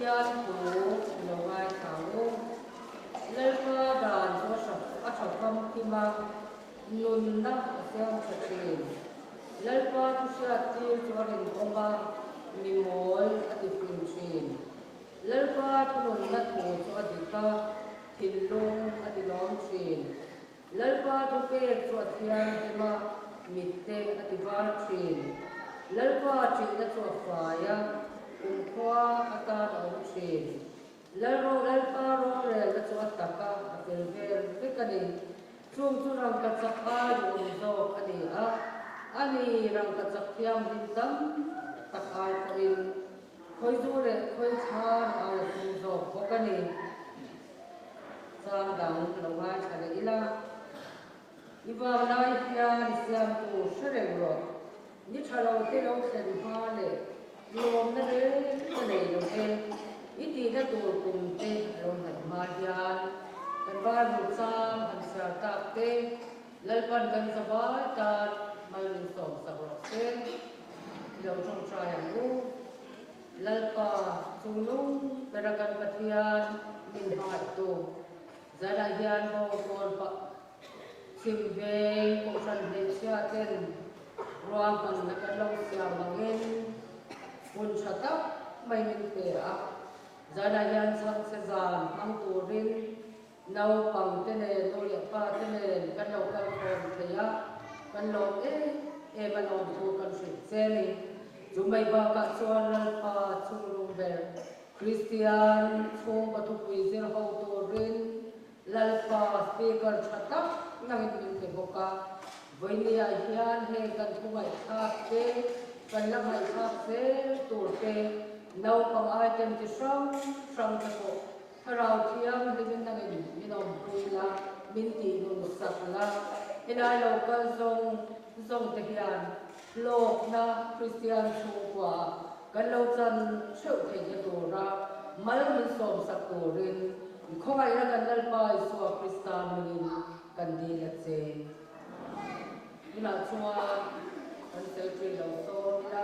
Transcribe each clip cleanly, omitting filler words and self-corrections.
Pathian thu i lo ngaithla ang u. Lalpa dan chu a tha famkim a, nunna a siam tha thin. Lalpa thu hriattir chu a rinawm a, mi mawl a ti fing thin. Lalpa thununna thu chu a dik a, thinlung a ti lawm thin. Lalpa thupek chu a thianghlim a, mitte a ti var thin. Lalpa ṭihna chu a fai a, kumkhua atan a awm thin. Lalro Lalpa rorelna chu a tak a, a fel vel vek a ni. Chung chu rangkachak ai duhawm zawk a ni a, a ni rangkachak thianghlim tam tak ai pawhin khawizu leh khawithlar ai a sum zawk bawk a ni. Chang dang lo ngaithla leh ila, I vang lai hian i siamtu hre reng rawh. Ni tha lo te lo thlen hma leh lawmna reng ka nei lo e, i tihna tur kum te a lo hnaih hma hian kan Bible chang han chhiar tak te Lalpan kan zavai tan mal min sawmsak rawh se. I lo tawngtai ang u. Lalpa chungnung bera kan Pathian min hmangaihtu zanah hian maw kawl pah Chhim veng Kohhran hmeichhia ten ruahmanna kan lo siam angin hun tha tak mai min pe a. Zanah hian chhangchhe zan hmang turin naupang te nen, nu leh pa te nen kan lo kal khawm thei a, kan lawm em em a lawmthu kan hrilh che a ni. Chu mai bakah chuan Lalpa chunglung ber Kristian chhungkaw thupui zir ho turin Lalpa speaker tha tak nangin min pe bawk a, vawinia hian heng kan thu ngaihthlak te, kan la ngaihthlak zel tur te, naupang item chi hrang hrang te pawh thlarau thianghlimin nangin min awmpui la, min tih nun sak la. Helai lo kal zawng zawng te hian hlawkna Kristian chhungkua kan lo chan theuh theihna tura mal min sawmsak turin I khawngaihna kan Lalpa Isua Krista hmingin kan dil a che. Tunah chuan kan secretary lo sawm ila,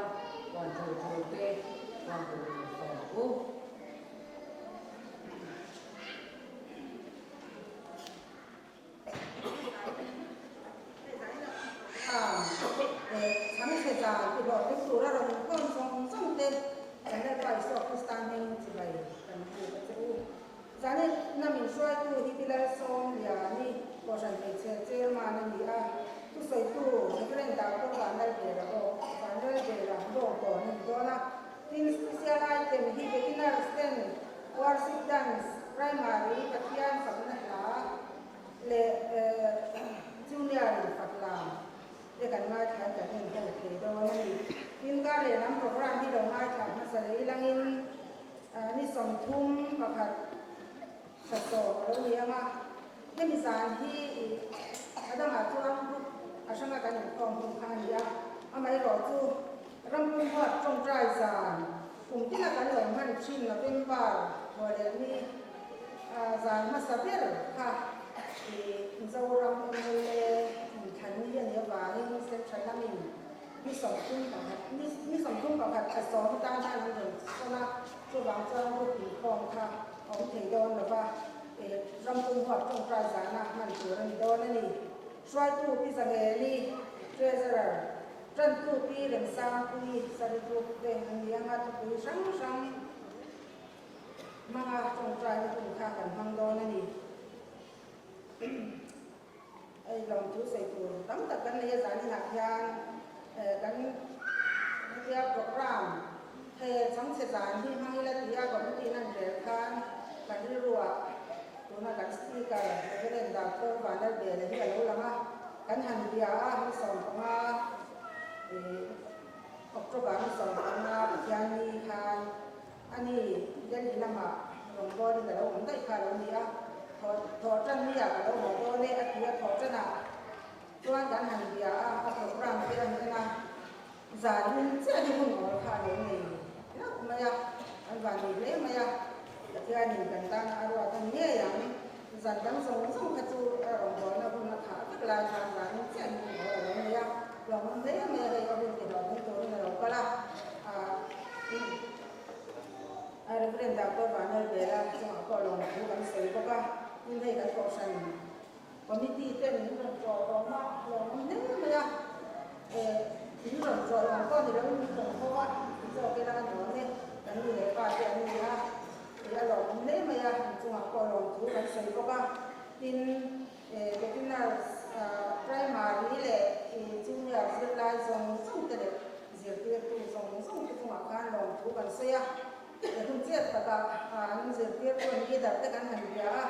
huan tho tho te huan turin lo sawm ang u. Chhangchhe zan tihlawhtling tura rawn inkhawm zawng zawng te kan Lalpa Isua Krista hming chibai kan buk a che u. Zanin hnam inhruaitu hi Pi Lalsawmliani Kohhran Hmeichhe Chairman a ni a, thusawitu Reverend Doctor Vanlalbela bawk Vanlalbela Bawngkawn a ni dawn a. Tin, Special Item hi Beginners ten Worship Dance, Primary Pathian fakna hla leh Junior in fak lam te kan ngaithla in kan en ho thei dawn a ni. Tin, kar lehlam program hi lo ngaithla hmasa leh ilangin ni 31 thla sawm a lo ni ang a. Hemi zan hi a dangah chuan group a hranga kan inkhawm hun kha a ni a, amaherawhchu Rampum huat tawngtai zan kum tina kan lo hman thin November thaw leh ni zan hmasa ber kha i Mizoram mla inthlan ni a nih avangin Central lamin ni 31 ni 31 thla sawm atan khan an rawn sawn a, chuvang chuan group inkhawm kha a awm thei dawn lo va, Rampum huat tawngtai zana hman tur a ni dawn a ni. Hruaitu Pi Zangeli, Treasurer. Tantu pi Remsangpui Saripuk te an ni anga thupui hrang hrang hmanga tawngtaina hun kha kan hmang dawn a ni. Hei lawmthu sawi tur tam tak kan nei a zaninah hian kan hetia program he chhangchhe zan hi hmang ila tia committee in an rel khan kan rilruah tuna kan speaker Reverend Doctor Vanlalbela hi a lo lang a. Kan han bia a, ni 15 ih October ni 15 Pathianni khan a ni Delhi lamah rawngbawlin a lo awm daih kha a lo ni a, thawh thawh tan ni ah ka lo haw dawn e a ti a, thawh tanah chuan kan han bia a, a program te a ni en a, zan hun chiah hi hun awl kha a lo nei hlauh mai a, an van nei hle mai a, Pathianin kan tana a ruat a ni ngei ang. Zan dang zawng zawng kha chu a rawngbawlna hun a khah vek lai khan zanin chiah hi hun awl a lo nei a, lawmawm hle mai a, hei a hun ti hlawhtling turin a lo kal a, Reverend Doctor Vanlalbela chungah pawh lawmthu kan sawi bawk a, tin hei kan kohhran Committee ten min rawn tlawh awm a, lawmawm hle mai a, min rawn tlawh awm pawh ni loin min rawn haw a, ti zawk ila a nuam e, kan nu leh pa te an ni a, a lawmawm hle mai a, an chungah pawh lawmthu kan sawi bawk a, tin beginners primary leh junior zirlai zawng zawng te leh zirtirtu zawng zawng te chungah khan lawmthu kan sawi a, hun chiat takah an zirtirtu an leader te kan han bia a.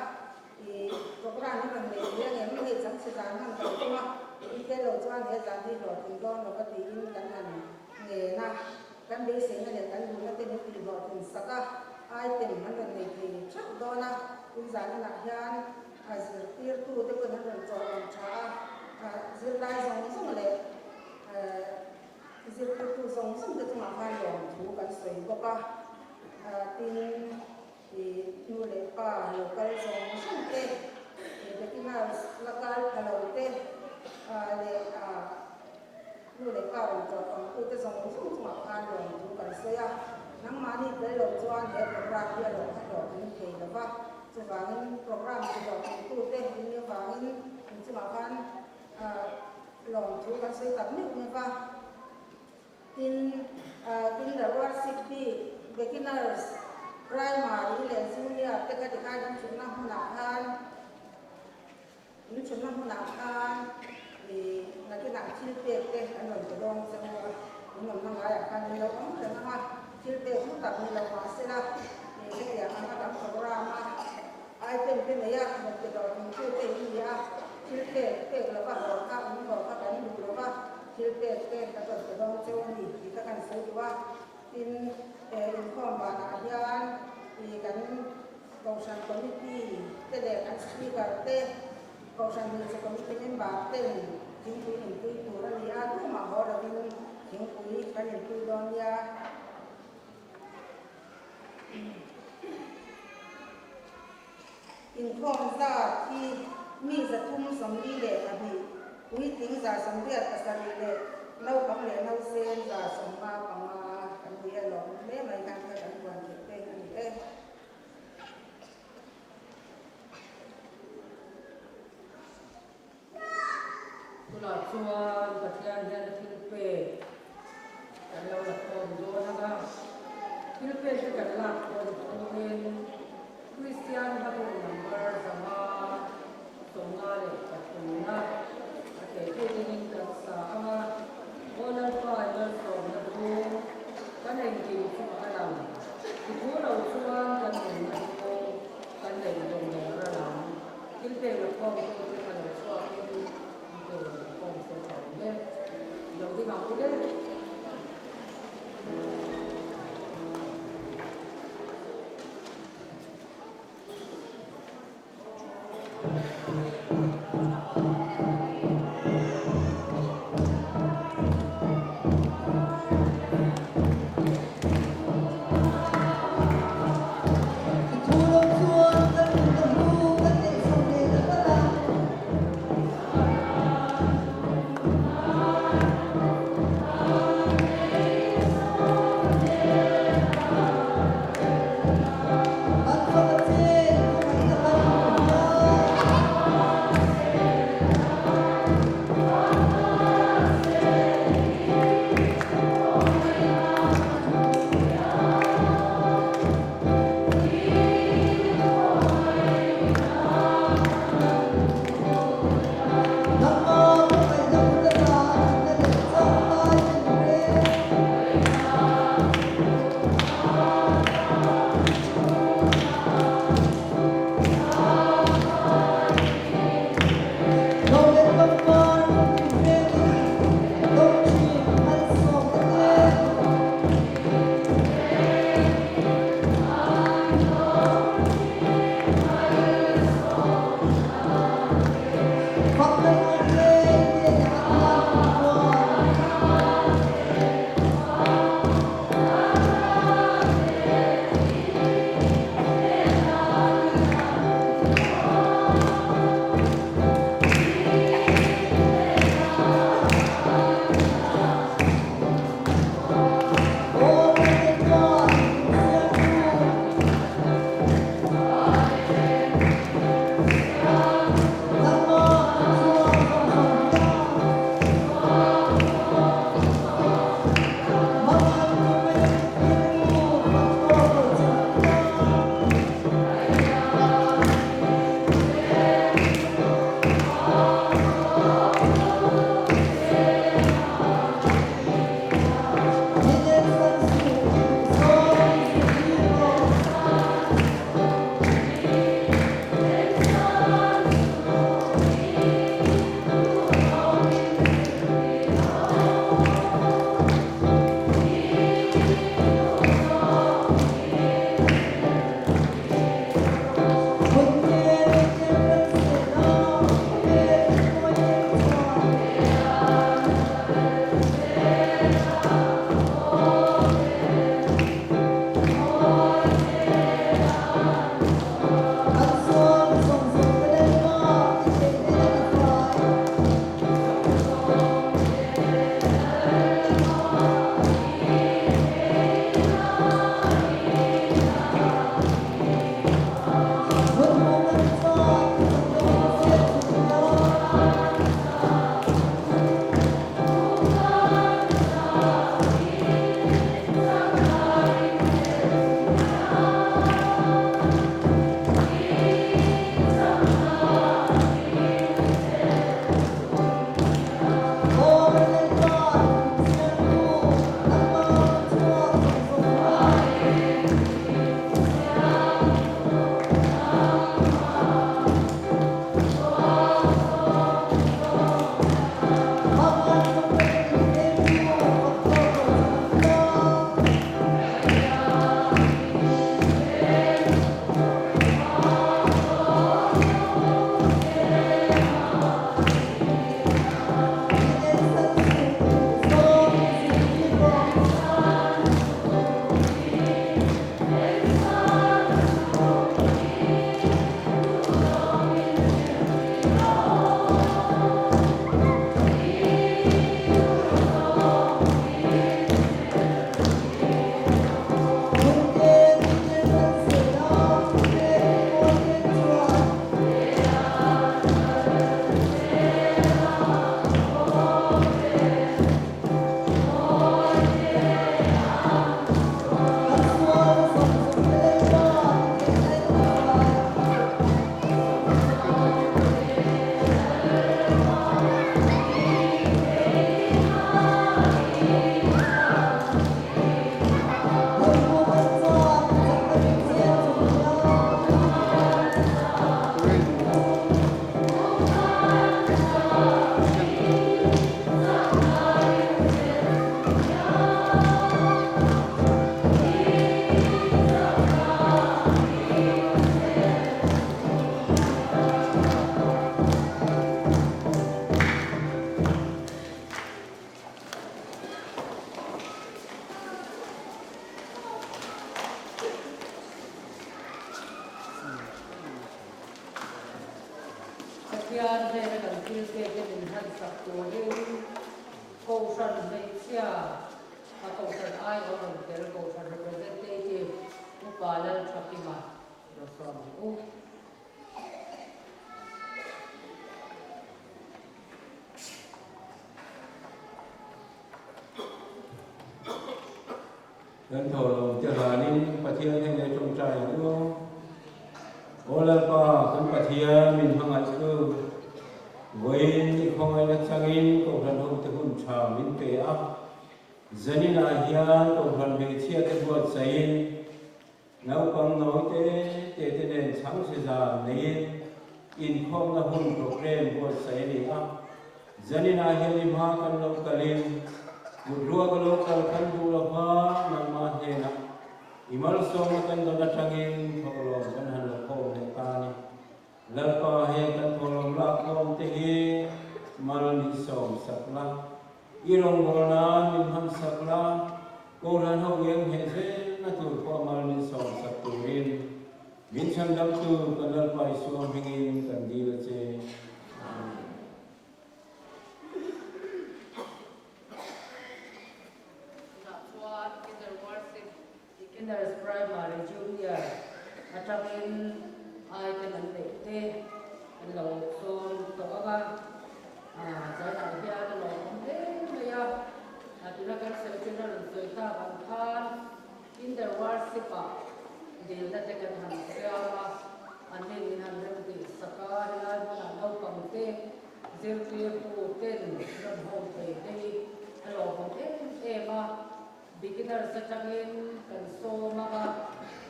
I program hi rawn neih thei angem? Hei chang chhe zan han kan tum a, i tel lo chuan he zan hi hlawhtling dawn lo ka tiin kan han ngen a, kan beiseina leh kan duhna te min tih hlawhtlin sak a, item an rawn nei thei theuh dawn a, tun zan inah hian a zirtirtu te pawhin an rawn chawh awm tha a, zirlai zawng zawng leh zirtirtu zawng zawng te chungah khan lawmthu kan sawi bawk a, tin. I nu leh pa lo kal zawng zawng te, i beginners la kal pha lo te leh nu leh pa rawn tlawh awm tu te zawng zawng chungah khan lawmthu kan sawi a. Nangmahni tel lo chuan he program hi a lo kha hlawhtling thei lo va, chuvangin program ti hlawhtling tu te in nih avangin in chungah khan lawmthu kan sawi tak meuh meuh va. Tin, tin the worship bik beginners, primary leh junior te kha tikhan in thutna hmunah khan in thutna hmunah khan ih nakinah thil pek te an rawn pe dawng che u a, in awmna ngaiah khan in lo awm reng ang a, thil pek hlu tak ni lo mahsela ih hetiang anga kan program a item te nei a rawn pe dawr thing tu te in ni a, thil pek pek lova haw kha in haw kha kan duh lova. Thil pek pek ka rawn pe dawn cheu a ni tih kha kan sawi duh a, tin inkhawm banah hian ih kan Kohhran Committee te leh kan Speaker te, Kohhran Hmeichhe Committee member ten thingpui inpui tur a ni a, tumah haw lovin thingpui kan inpui dawn nia. Inkhawm zat hi mi 342, puitling 187 leh naupang leh nausen 155 kan ni a lawm hle mai khan kha kan puan theih te a ni e. Tunah chuan Pathian hian a thil pek kan lo la khawm dawn ang a, thil pek te kan lak khawm chhungin Kristian hmabuk number 553 a thei thei dingin kan sa ang a, Aw Lalpa i malsawmna bung kan engkim chu a lang, i thu lo chuan kan nunna chu kan nei dawng dawng ral ang. Thil pek la khawm tu te kha lo chhuakin an pe rawn la khawm se tha awm e. Lo ding ang u le. I thu lo chuan kan nunna hlu kan neih chho nen a kal a. Kan fak a che, khawngaihna kan hmu hian. Pathian hnena kan thil pek te min hlan sak turin Kohhran hmeichhia a Kohhran aiawh rawn tel Kohhran Representative Upa Lalthakima lo sawm ang u. Kan tho lo te hlanin Pathian hnenah tawngtai ang u. Aw Lalpa, kan Pathian min hmangaih chu vawiin i khawngaihna changin Kohhran hote hun tha min pe a. Zaninah hian Kohhran hmeichhiate buatsaihin Naupang nawi te te te nen chhangchhe zan neiin inkhawmna hun programme buatsaih a ni a. Zaninah hian i hma kan lo kalin mutruak a lo kal kan duh lo hma nangmah hnenah i malsawmna kan dawn atangin thawhlawm kan han la khawm leh ta a ni. Lalpa he kan thawhlawm lak khawm te hi mal min sawm sak la. I rawngbâwl nan min hman sak la, Kohhran ho ngengheh zelna tur pawh mal min sawm sak turin min chhandamtu kan Lalpa Isua hmingin kan dil a che. Amen. Tunah chuan Kinder Worship Beginners Primary Junior atangin item an neih te an lo sawm tawh ang a, zainah hian a lawmawm hle mai a, tuna kan secretary a rawn sawi tak ang khan Kinder Worship ah dilna te kan han siam a, an nin min han rem tih sak a, helai hmunah naupang te zirtirtu ten rawn hawn thei te hi a lawmawm em em a. Beginners atangin kan sawm ang a,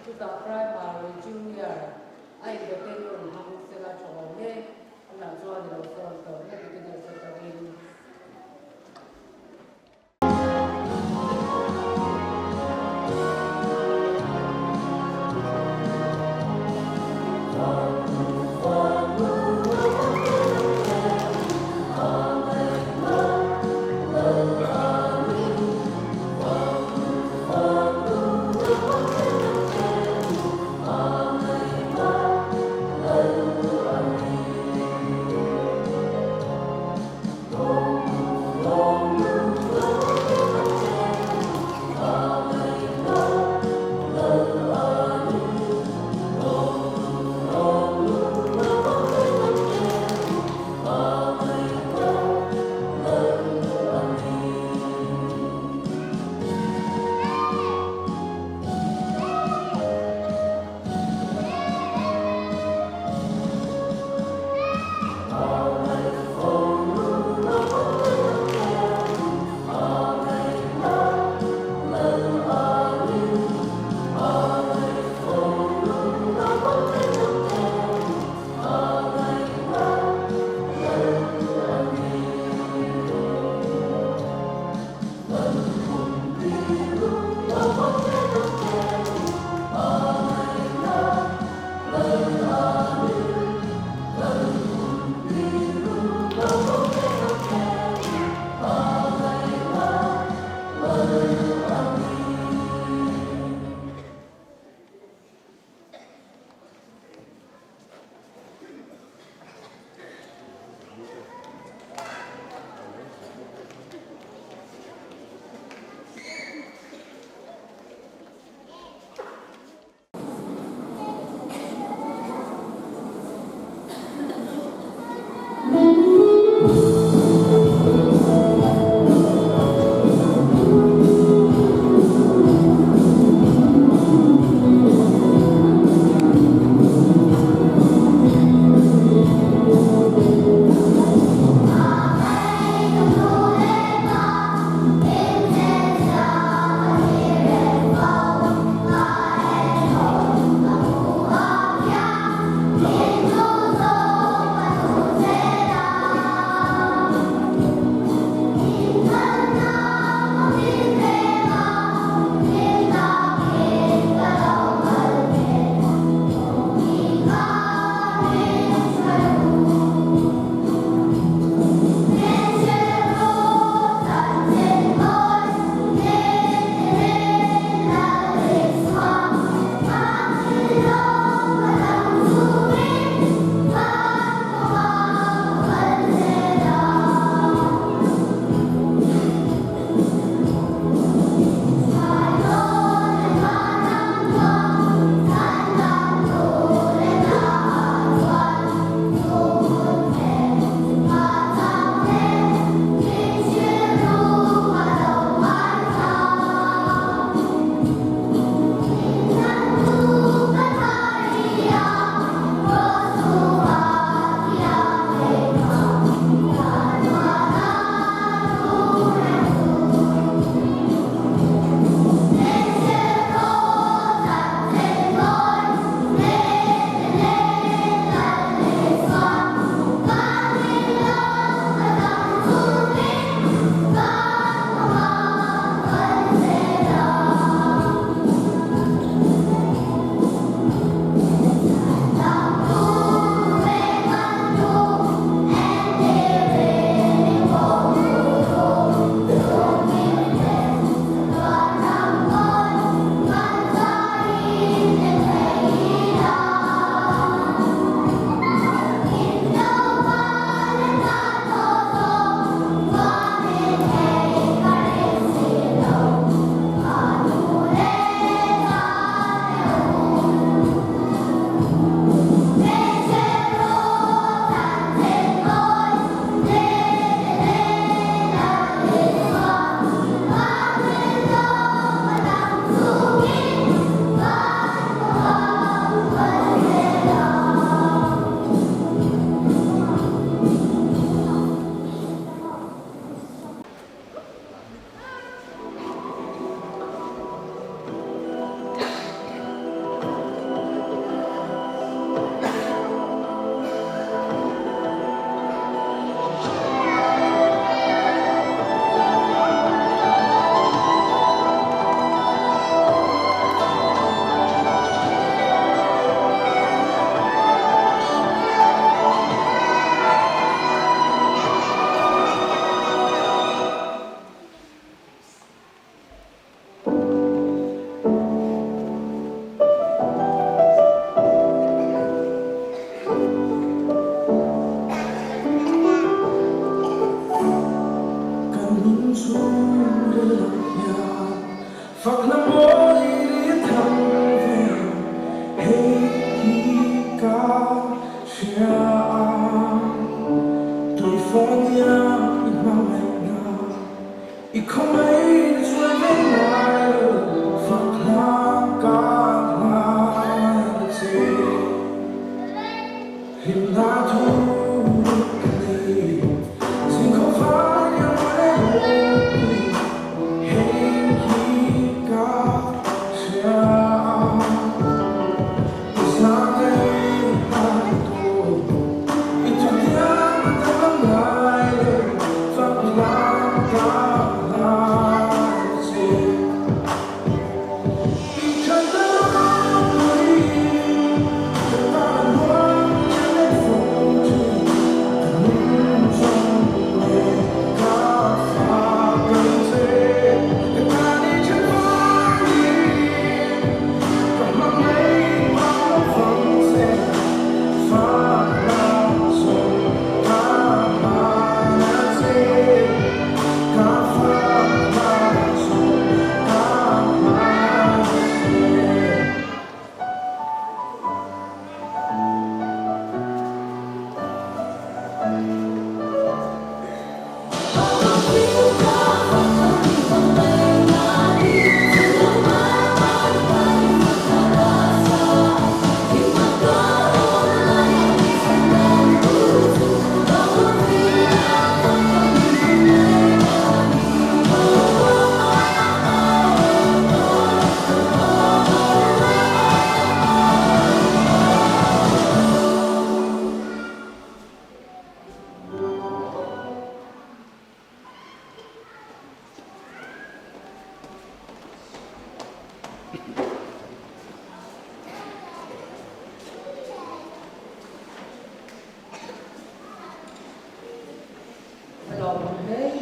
chutah Primary, Junior a indawtin rawn hmang sela tha awm e, tunah chuan i lo sawm tawh hle Beginners atangin.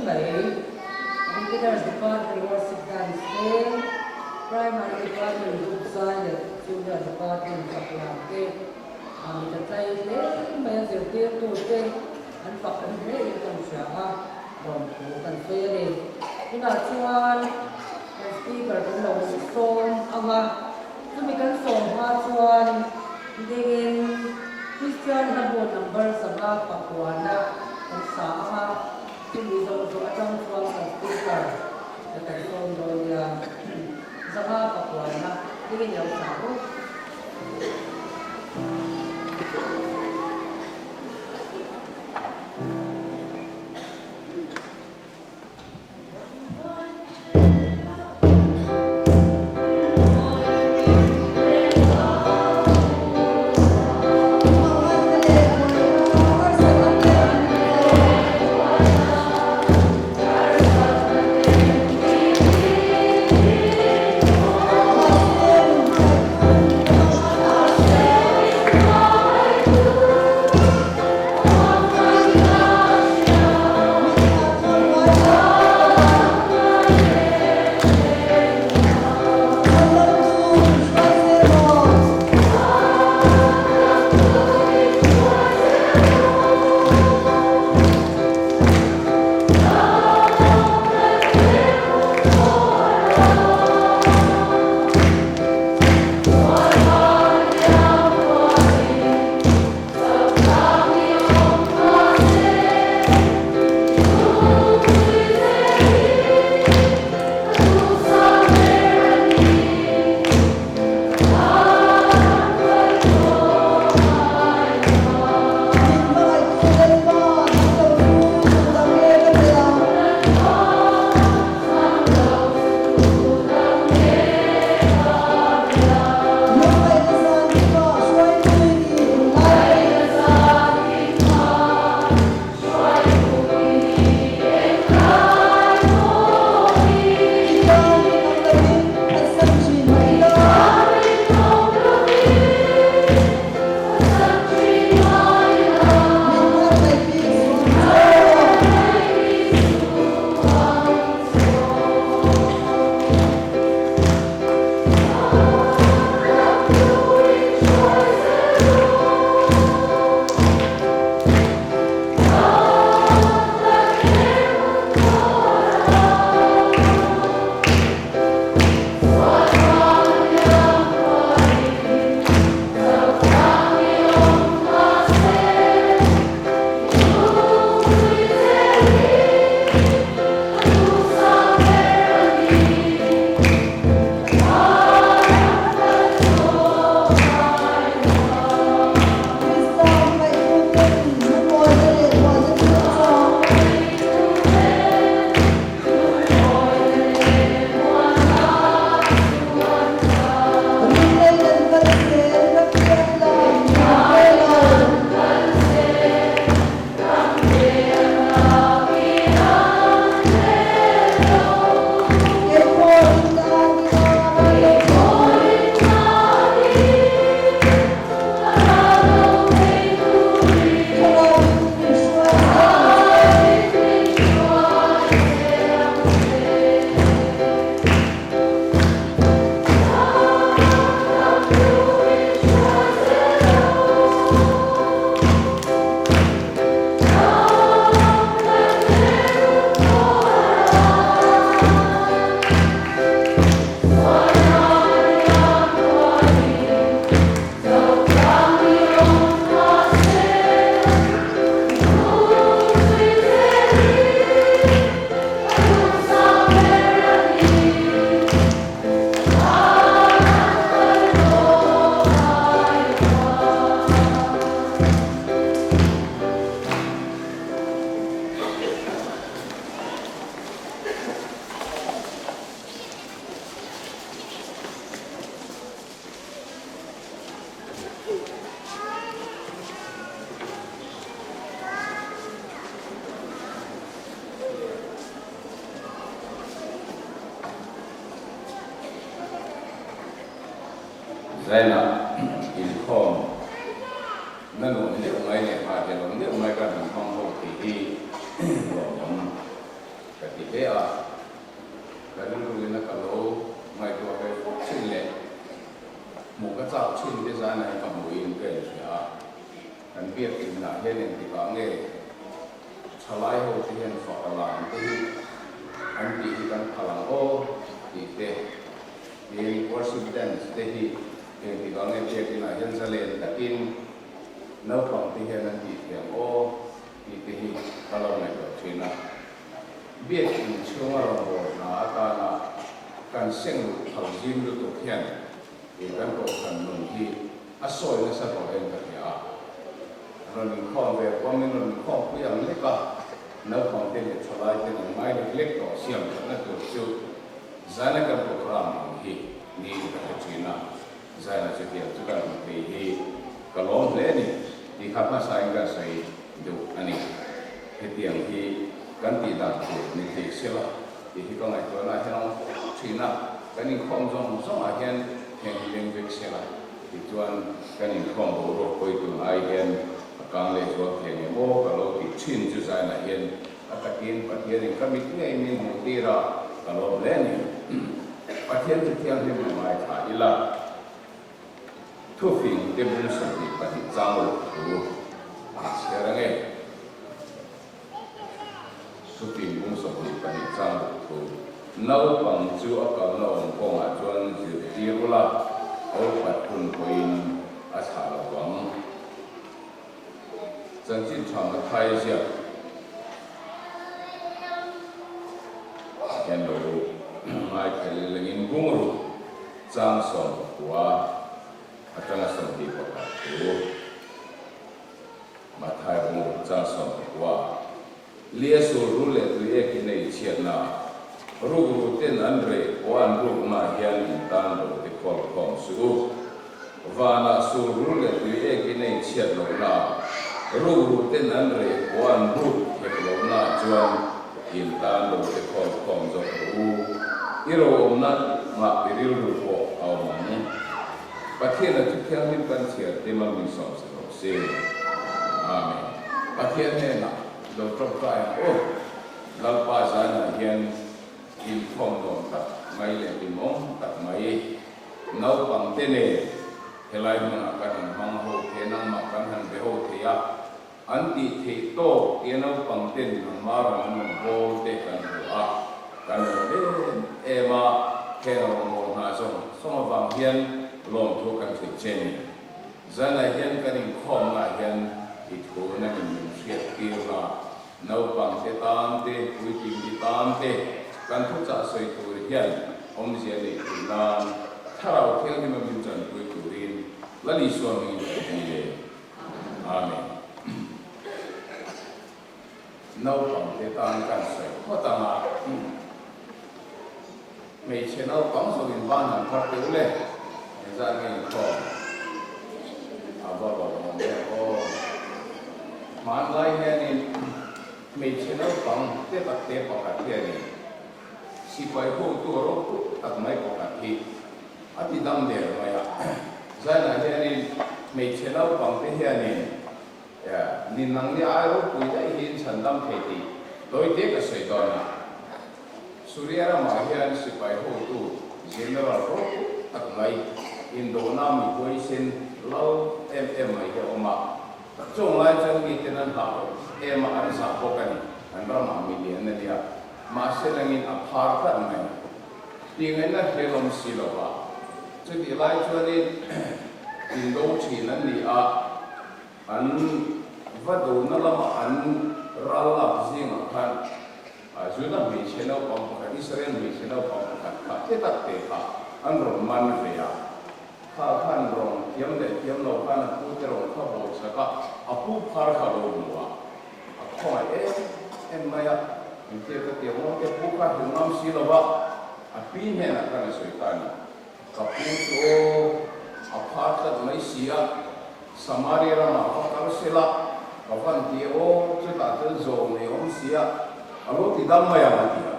mai. Beginners Department Worship Dance te, Primary Department Group zai leh Junior Department fak lam te a mit a tlai hle mai a, zirtirtute an fak awm hle in kan hria a, lawmthu kan sawi a ni. Tunah chuan kan Speaker kan lo sawm ang a, chumi kan sawm hma chuan dingin Kristian hlabu number 509 kan sa ang a, chumi zawh zawh atang chuan kan Speaker kan sawm dawn nia. 509 dingin lo sa u. Zaina inkhawm na nuam deuh mai leh hahel awm deuh mai kan han hmang ho tih hi lawmawm. ti hle a, ka rilruin a ka lo ngaihtuah ve fawk thin leh hmuh ka chak thin te zan ah hi ka hmuhin ka inhria a, kan biakin ah hian engtikah nge thalai ho te hian fak a lam te hi an tih hi kan phal ang aw tih te, tin worship dance te hi engtikah nge biakin ah hian zalen takin naupang te hian an tih thiam aw tih te hi ka lo ngaihtuah thin a. Biakin chhunga rawngbâwl hna atana kan seng luh phal zim lutuk hian i kan kohhran nun hi a sawi nasa tawh em ka hria a. Rawn inkhawm ve pawmin rawn inkhawm pui ang lek a, naupangte leh thalaiten an ngai lek lek tawh siam thatna tur chu zaina kan programme ang hi niin ka hre thin a. Zaina chutiang chu kan hmu thei hi ka lawm hle a ni tih kha hmasain kan sawi duh a ni. Hetiang hi kan tih dan tur ni thei sela tih hi ka ngaihtuahna hian a awm fo thin a, kan inkhawm zawng zawngah hian heng hi leng vek sela tih chuan kan inkhawm boruak pawi tun ai hian a kang leh zual thei ang em aw ka lo tih thin chu Zaina hian a takin Pathianin ka mit ngei min hmuh tir a, ka lawm hle a ni. Pathian chu thianghlim a ngaithla ila, thufing te bung 22 chang loh thu a chhiar ange. Thufing bung 22 chang loh thu, Naupang chu a kalna awm kawngah chuan zirtir ula, a upat hun pawhin a thlah lo vang. Chanchin tha Mathai ziak hian lo ngaithla leh lengin bungruk chang 19 atanga 21 thu Mathai bungruk chang 19 Lia sul rul leh tui ek in ei chhiatna rukru ten an reh pawh an rukna hian in tan lo te khawl khawm suh u. Vanah sul rul leh tui ek in ei chhiat lohna rukru ten an reh pawh an ruk hek lohna chuan in tan lo te khawl khawm zawk rawh u. I ro awmna ngah i rilru pawh a awm ang. Pathian a thu thianghlim kan chhiar te mal min sawm se rawh se. Amen. Pathian hnenah lo tawngtai ang u. Lalpa zanah hian inkhawm nuam tak mai leh hlimawm tak mai naupang te nen helai hmunah kan han hmang ho thei a, nangmah kan han be ho thei a, an tih theih tawk tia naupang ten nangmah rawn an rawn bawl te kan hmu a, kan lawm em em a, heng rawngbâwl hna zawng zawng avang hian lawmthu kan hrilh che ni. Zanah hian kan inkhawmnaah hian i thu nangin min hriat tir la, naupang te tan te, puitling te tan te kan thuchah sawi tur hian awmzia neih theih nan Thlarau Thianghlima min chanpui turin Lal Isua hmingin kan ti le. Amen. Naupang te tan kan sawi phawt ang a, hmeichhe naupang zawngin van han thar teh ule, engzat nge inkhawm? A va lawmawm em aw. Hmanlai hianin hmeichhe naupang te tak te pakhat hianin sipai hotu a ropui tak mai pakhat hi A ti dam der mai a. Zainah hianin hmeichhe naupangte hianin ni nang ni ai ropui daih hi in chhan dam thei tih tawite ka sawi dawn a. Suria ramah hian sipai hotu General ropui tak mai indona mi huaisen lal em em mai hi a awm a. Chung lai chuan miten an hlah em a, an zah bawk a ni. An ramah mi lian a nia. Mahse langin a phar tlat mai. Tingaihna hlelawm si lo va, chutih lai chuanin indo thin an ni a, an va dona lama an ral lak zingah khan Juda hmeichhe naupang pakhat, Israel hmeichhe naupang pakhat kha te tak te kha an rawn man ve a. Kha khan rawn thiam leh thiam lo khan a pu te rawn kha bawl sak a, a pu phar kha lo hmu a. A khawngaih em em mai a, engtia ka ti ang aw te pu kha hrilh ngam si lo va, a pi hnenah khan a sawi ta a ni. Ka pu chu aw, a phar tlat mai si a, Samaria ramah va kal se la, ka van ti aw, chutah chuan zawng nei awm si a, a lo ti dam mai ang a ti a.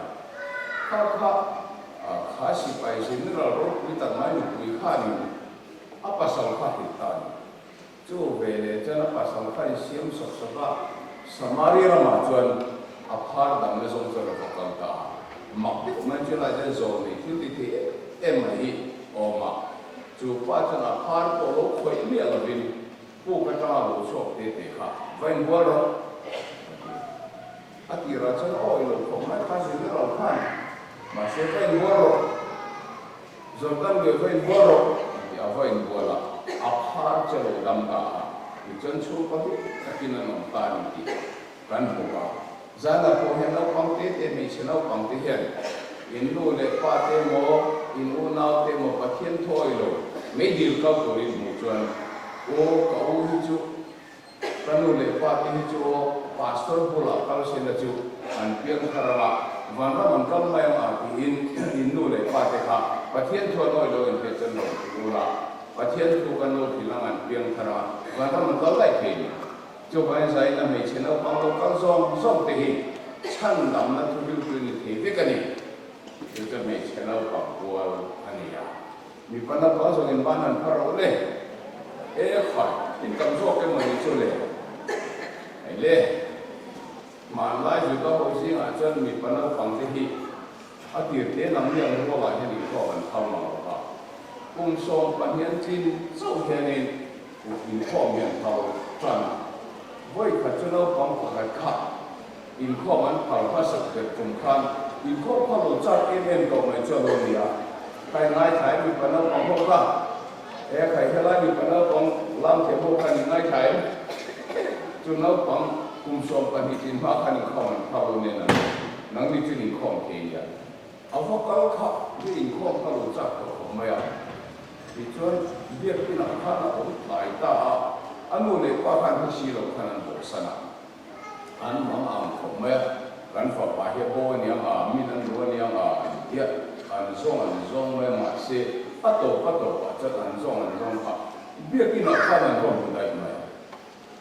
Kha kha, kha sipai general ropui tak mai nupui khanin a pasal kha hrilh ta a ni. Chu veleh chuan a pasal kha in siam sawk sawk a, Samaria ramah chuan A phar dang na zawng chuan a va kal ta a. Mak deuh mai chu lai chuan zawm nei thil ti thei em em mai hi awm a. Chu pa chuan a phar pawh lo khawih miah lovin puk atanga lo chhuak te te kha va inbual rawh a ti. A tirah chuan aw i lo khawp mai kha general khan mahse va inbual rawh. Jordan lui va inbual rawh a ti a, va inbual a, a phar che lo dam ta a, tichuan chhungkaw hlim takin an awm ta a ni tih kan hmu a. Zanah pawh hian naupang te te hmeichhe naupang te hian in nu leh pa te emaw, in unau te emaw Pathian thawi lo meidil kal turin hmuh chuan aw ka u hi chu Ka nu leh pa te hi chu aw pastor bulah kal sela chu an piang thar anga vanram an kal mai ang a tiin in nu leh pa te kha Pathian thu an awih lo in hriat chuan lo thil ula Pathian thu kan lo thil anga an piang thar anga vanram an kal daih thei ni. Chuvangin zaina hmeichhe naupang lo kal zawng zawng te hi chhandamna thu riltu ni thei vek a ni. Chu chu hmeichhe naupang kual a ni a. Mipa naupang zawngin ban han phar rawh le. E khai, in tam zawk emaw ni chu le. Hei le, hmanlai Juda ho zingah chuan mipa naupang te hi a tir te lam liang rualah hian inkhawm an phal mang lo va. Kum 15 tlin chauh hianin inkhawm hi an phal tan a. Vawi khat chu naupang pakhat kha inkhawm an phal hmasak ber tum khan inkhawm kha lo chak em em tawh mai chu a lo ni a. Khai ngaithla em mipa naupang ho kha? E khai helai mipa naupang lam thiam ho khan in ngaithla em? Chu naupang kum 12 tlin hma khan inkhawm an phal lo nen an nangni chu in inkhawm thei nia. A va kal kha mi inkhawm kha lo chak tawh khawp mai a. Tichuan biakinah khan a awm tlai ta a, a nu leh pa khan hi si lo khan an bawhsan a. An mang ang khawp mai a, kan fapa hi a bo a niang a, min an ru a niang a an ti a, an zawng an zawng mai a, mahse a tawp a tawpah chuan an zawng an zawng kha biakinah khan an va hmu daih mai.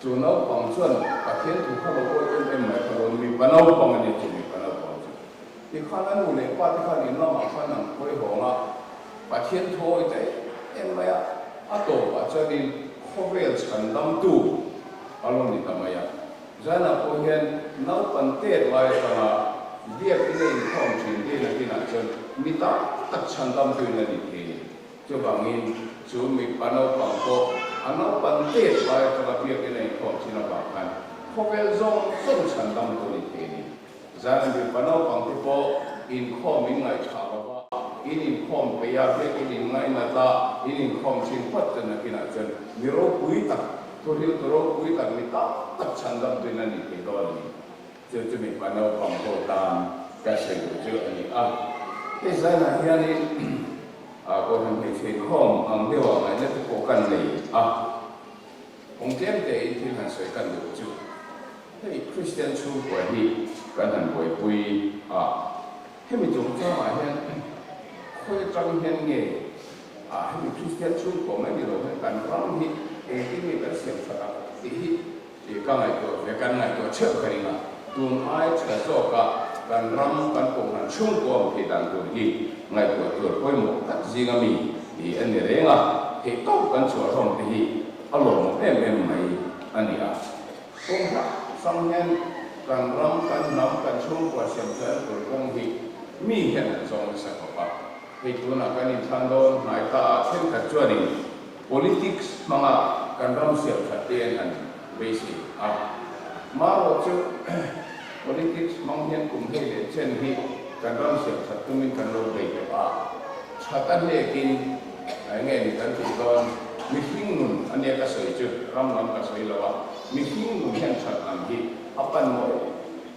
Chu naupang chuan Pathian thu kha lo awih em em mai kha lo ni, mipa naupang a nia chu mipa naupang chu. Tikhan a nu leh pa te khan in lamah khan an khawi hawng a, Pathian thu awih ta em em mai a, a tawpah chuanin khawvel chhandamtu a lo ni ta mai a. Zanah pawh hian naupan tet lai atanga biakina inkhawm thin te nakinah chuan mi tam tak chhandamtuin a ni thei a ni. Chuvangin, chu mipa naupang pawh a naupan tet lai atanga biakin a inkhawm thin avang khan khawvel zawng zawng chhan dam tur ni thei a ni. Zan mipa naupang te pawh inkhawm in ngaihthah lo va, in inkhawm peih a, biakin in ngainat a, in inkhawm thin phawt chuan nakinah chuan mi ropui tak, thuhriltu ropui tak, mi tam tak chhan dam tuin a ni thei dawn a ni. Chu chu mipa naupang ho tan ka sawi duh chu a ni a. Hei zanah hianin Kohhran hmeichhe inkhawm ang deuhah ngaihna te pawh kan nei a. Kawng tlem tein thil han sawi kan duh chu hei Kristian chhungkua hi kan han buaipui a. Hemi chungchangah hian khawi atang hian nge hemi Kristian chhungkua mai ni lo hian kan ram hi engtin nge kan siam that ang tih hi Tih ka ngaihtuah ve, kan ngaihtuah theuh ka ring a, tun ai tha zawka kan ram kan kohhran chhungkua awm theih dan tur hi ngaihtuah tur pawimawh tak zinga mi hi a ni reng a, theih tawp kan chhuah hlawm te hi a lawmawm em em mai a ni a. Kawng hrang hrang hian kan ram, kan hnam, kan chhungkua siam chuan tur kawng hi mi hian an zawng nasa khawp a, hei tunah kan inthlan dawn hnai ta a, thenkhat chuanin Politics hmanga kan ram siam that te an han beisei a. Marawh chu politics hmang hian kum hei leh chen hi kan ram siam that tumin kan lo bei tawh a. That a hnekin eng nge ni kan tih dawn, mihring nun a nia ka sawi chu ram lam ka sawi lo a, mihring nun hian that lam hi a pan mawi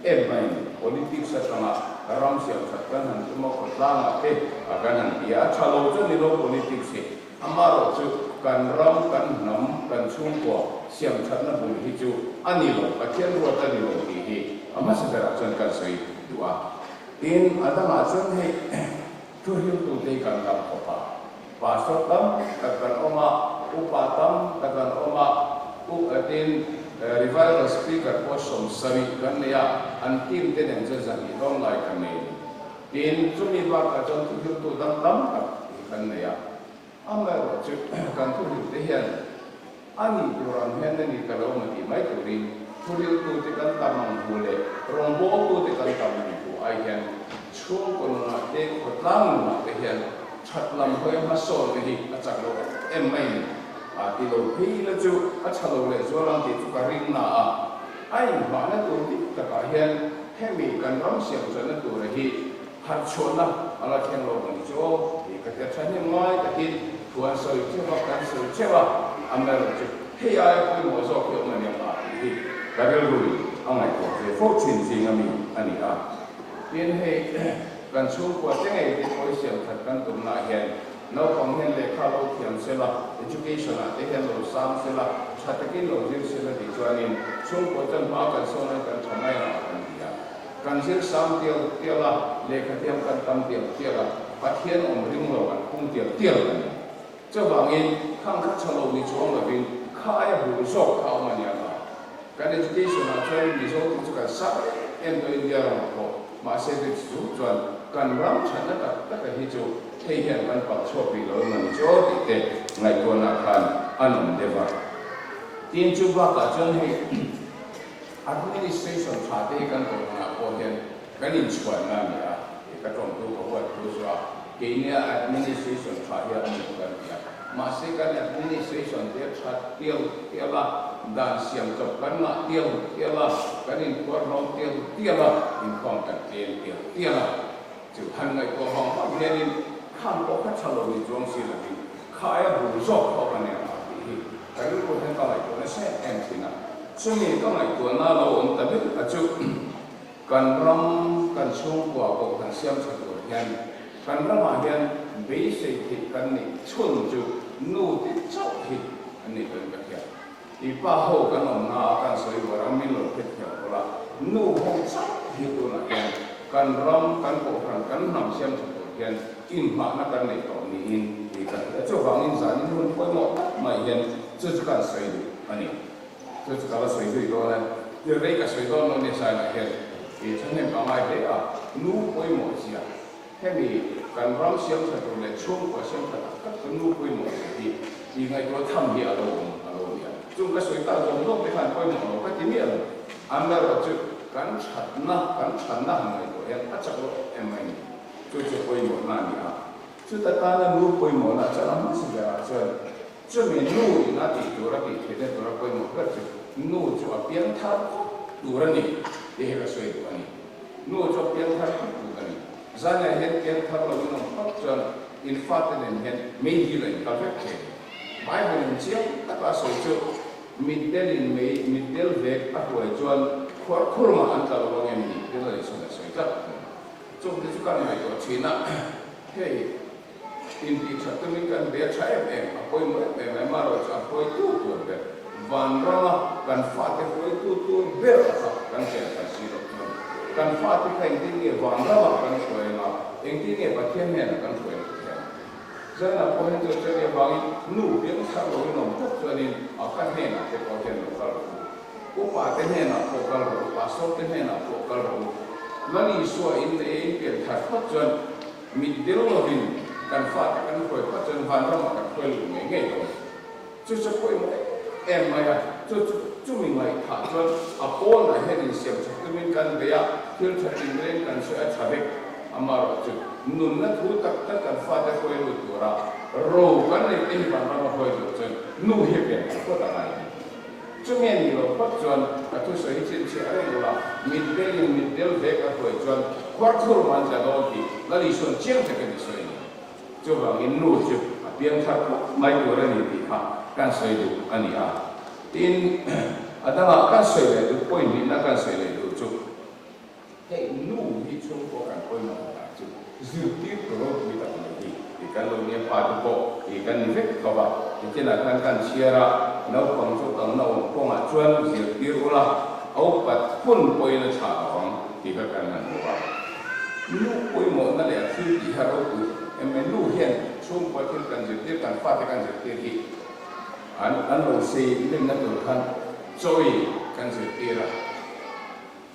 em mai. Politics atanga ram siam that kan han tum a, khawtlangah te kan han ti a, a tha lo chu ni lo politics hi. Amarawh chu kan ram, kan hnam, kan chhungkua siam thatna bul hi chu a ni lo, Pathian ruat a ni lo tih hi a hmasa berah chuan kan sawi duh a. Tin, a dangah chuan hei thuhriltute hi kan dam khawp a, pastor tam tak kan awm a, upa tam tak kan awm a, tin, revival speaker pawh 70 kan nei a, an team te nen chuan 200 dawn lai kan nei a ni. Tin, chumi bakah chuan thuhriltu dang tam tak hi kan nei a. Amaherawhchu, kan thuhrilte hian a nih tur ang hian a ni ka lo ma tih mai turin Thuriltute kan tam ang hu leh rawngbawltute kan tam ang hu ai hian chhungkaw nunah te, khawtlang nunah te hian that lam hawi hmasawnna hi a chak lo em em mai ni. A ti lo phei la chu a tha lo leh zual ang tih chu ka ring na a. A inhmahna tur dik takah hian hemi kan ram siamchawlhna tura hi harh chhuahna a la thleng lo ang chu aw tih ka hria thahnem ngai takin thu an sawi theuh a, kan sawi theuh a, amaherawhchu hei aia pawimawh zawk hi awm a nia mah tih hi ka rilruin a ngaihtuah ve fo thin zing ami a ni a. Tin, hei kan chhungkua te ngei te pawh hi siam that kan tumnaah hian naupang hian lehkha lo thiam sela, education ah te hian lo sang sela, tha takin lo zir sela tih chuanin chhungkua chuan hma kan sawn a kan tha mai ang a kan ti a. Kan zir sang tial tial a, lehkha thiam kan tam tial tial a, Pathian awm ring lo an phung tial tial a ni. Chuvangin, khang kha tha lo ni chuang lovin kha aia bul zawk kha awm a nia ka. Kan education ah chuan Mizo te chu kan sak em em tawh India ramah pawh, mahse chu chu chuan kan ram thatna tak tak a hi chu hei hian kan palh chhuak rih lo emaw ni chu aw tih te ngaihtuahna khan an awm deuh a. Tin, chu bakah chuan hei. Administration tha te hi kan kohhranah pawh hian kan inchhuanna a ni a, tih ka tawngtu ka huat thu chu a, keinia administration tha hi a awm lo kan ti a, mahse kan administration te a tha tial tial a, dan siam chawp kan ngah tial tial a, kan inkhuar hlawm tial tial a, inkhawm kan tlem tial tial a, chu han ngaihtuah vang vang hianin khang pawh kha tha lo ni chuang si lovin kha aia bul zawk pawh ka nia tih hi ka rilru hian ka ngaihtuah nasa em em thin a. Chumi ka ngaihtuahna lo awm ta ber kha chu kan ram, kan chhungkua pawh kan siam tha tur hian kan ramah hian beisei theih kan nih chhun chu nu te chauh hi an ni tawhin ka hria. I pa ho kan awmna a kan sawi buar ang min lo hret thiam pawlh a, nu ho chauh hi tunah hian kan ram, kan kohhran, kan hnam siam tha tur hian inhmahna kan nei tawh niin tih ka hria. Chuvangin zanin hun pawimawh tak mai hian chu chu kan sawi duh a ni. Chu chu ka la sawi zui dawn e. Thil rei ka sawi dawn lo nia Saina hian i thahnem ka ngai hle a, nu pawimawh zia hemi kan ram siam tha tur leh chhungkua siam tha tak tak chu nu pawimawh zia hi i ngaihtuah tham hi a lo awm a lo nia. Chung ka sawi tak zawng zawng te khan pawimawh lo ka ti miah lo. Amaherawh chu kan thatna kan thatna han ngaihtuah hian a chak lo em em mai ni. Chu chu pawimawhna a ni a. Chuta tana nu pawimawhna chuan a hmasa berah chuan Chumi nu in a tih tur a tih theihna tura pawimawh ber chu nu chu a piang thar phawt tur a ni tih hi ka sawi duh a ni. Nu chu a piang thar phawt tur a ni. Zanah hian piang thar lo in awm phawt chuan in fate nen hian mei dil a inkal vek thei. Bible in chiang taka a sawi chu mitdel in mei mitdel vek a hruai chuan khuar khurmah an tla lo ang em ni tih a sawi tlat a ni. Chungte chu kan ngaihtuah thin a, hei. Intih that tumin kan be tha em em, a pawimawh em em mai, marawh chu a hruaitu tur ber, vanrama kan fate hruaitu tur ber a kha kan chen khan si loh chuan kan fate kha engtin nge vanrama kan hruai anga, engtin nge Pathian hnenah kan hruai loh theih ang? Zanah pawh hian chuan chuan avangin nu piang thar loin awm tlat chuanin a ka hnenah te pawh hian lo kal rawh u, upa te hnenah pawh kal rawh u, pastor te hnenah pawh kal rawh u, Lal Isua in leh in pian thar phawt chuan Mit deuh lovin kan fate kan hruai phawt chuan vanramah kan hruai luh ngei ngei dawn. Chu chu pawimawh em em mai a, chu chu chumi ngaihthah chuan a pawnah hian insiam that tumin kan bei a, thil tha tin reng kan sawi a tha vek. Amaherawhchu nunna thu tak tak kan fate hruai lut tura ro kan neih te hi vanrama hruai tur chuan nu hi a pian thar phawt a ngai a ni. Chumi a nih loh phawt chuan ka thusawi hi chhinchhiah reng ula, mitdelin mitdel vek a hruai chuan khuarkhur man tla dawn tih Lal Isua'n chiang takin a sawi a ni. Chuvangin nu chu a piang thar phawt mai tur a ni tih kha kan sawi duh a ni a. Tin, a dangah kan sawi leh duh pawimihna kan sawi leh duh chu hei nu hi chhungkaw kan pawimawh takah chu zirtirtu ropui tak mai hi i kan lo nia pa te pawh i kan ni vek tho va, nichinah khan kan chhiar a, naupang chu kalna awm kawngah chuan zirtir ula a upat hun pawhin a chhah lo ang tih kha kan han hmu a. Nu pawimawhna leh a thil tih hi a ropui em mai, nu hian chhungkua thil kan zirtir, kan fate kan zirtir hi an an lo sei lenna tur khan chawi kan zirtir a.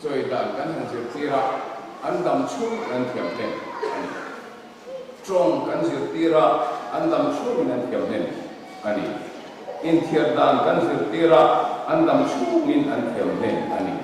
Chawi dan kan han zirtir a, an dam chhungin an thiam hlen a ni. Tawng kan zirtir a, an dam chhungin an thiam hlen a ni. Inthiar dan kan zirtir a, an dam chhungin an thiam hlen a ni.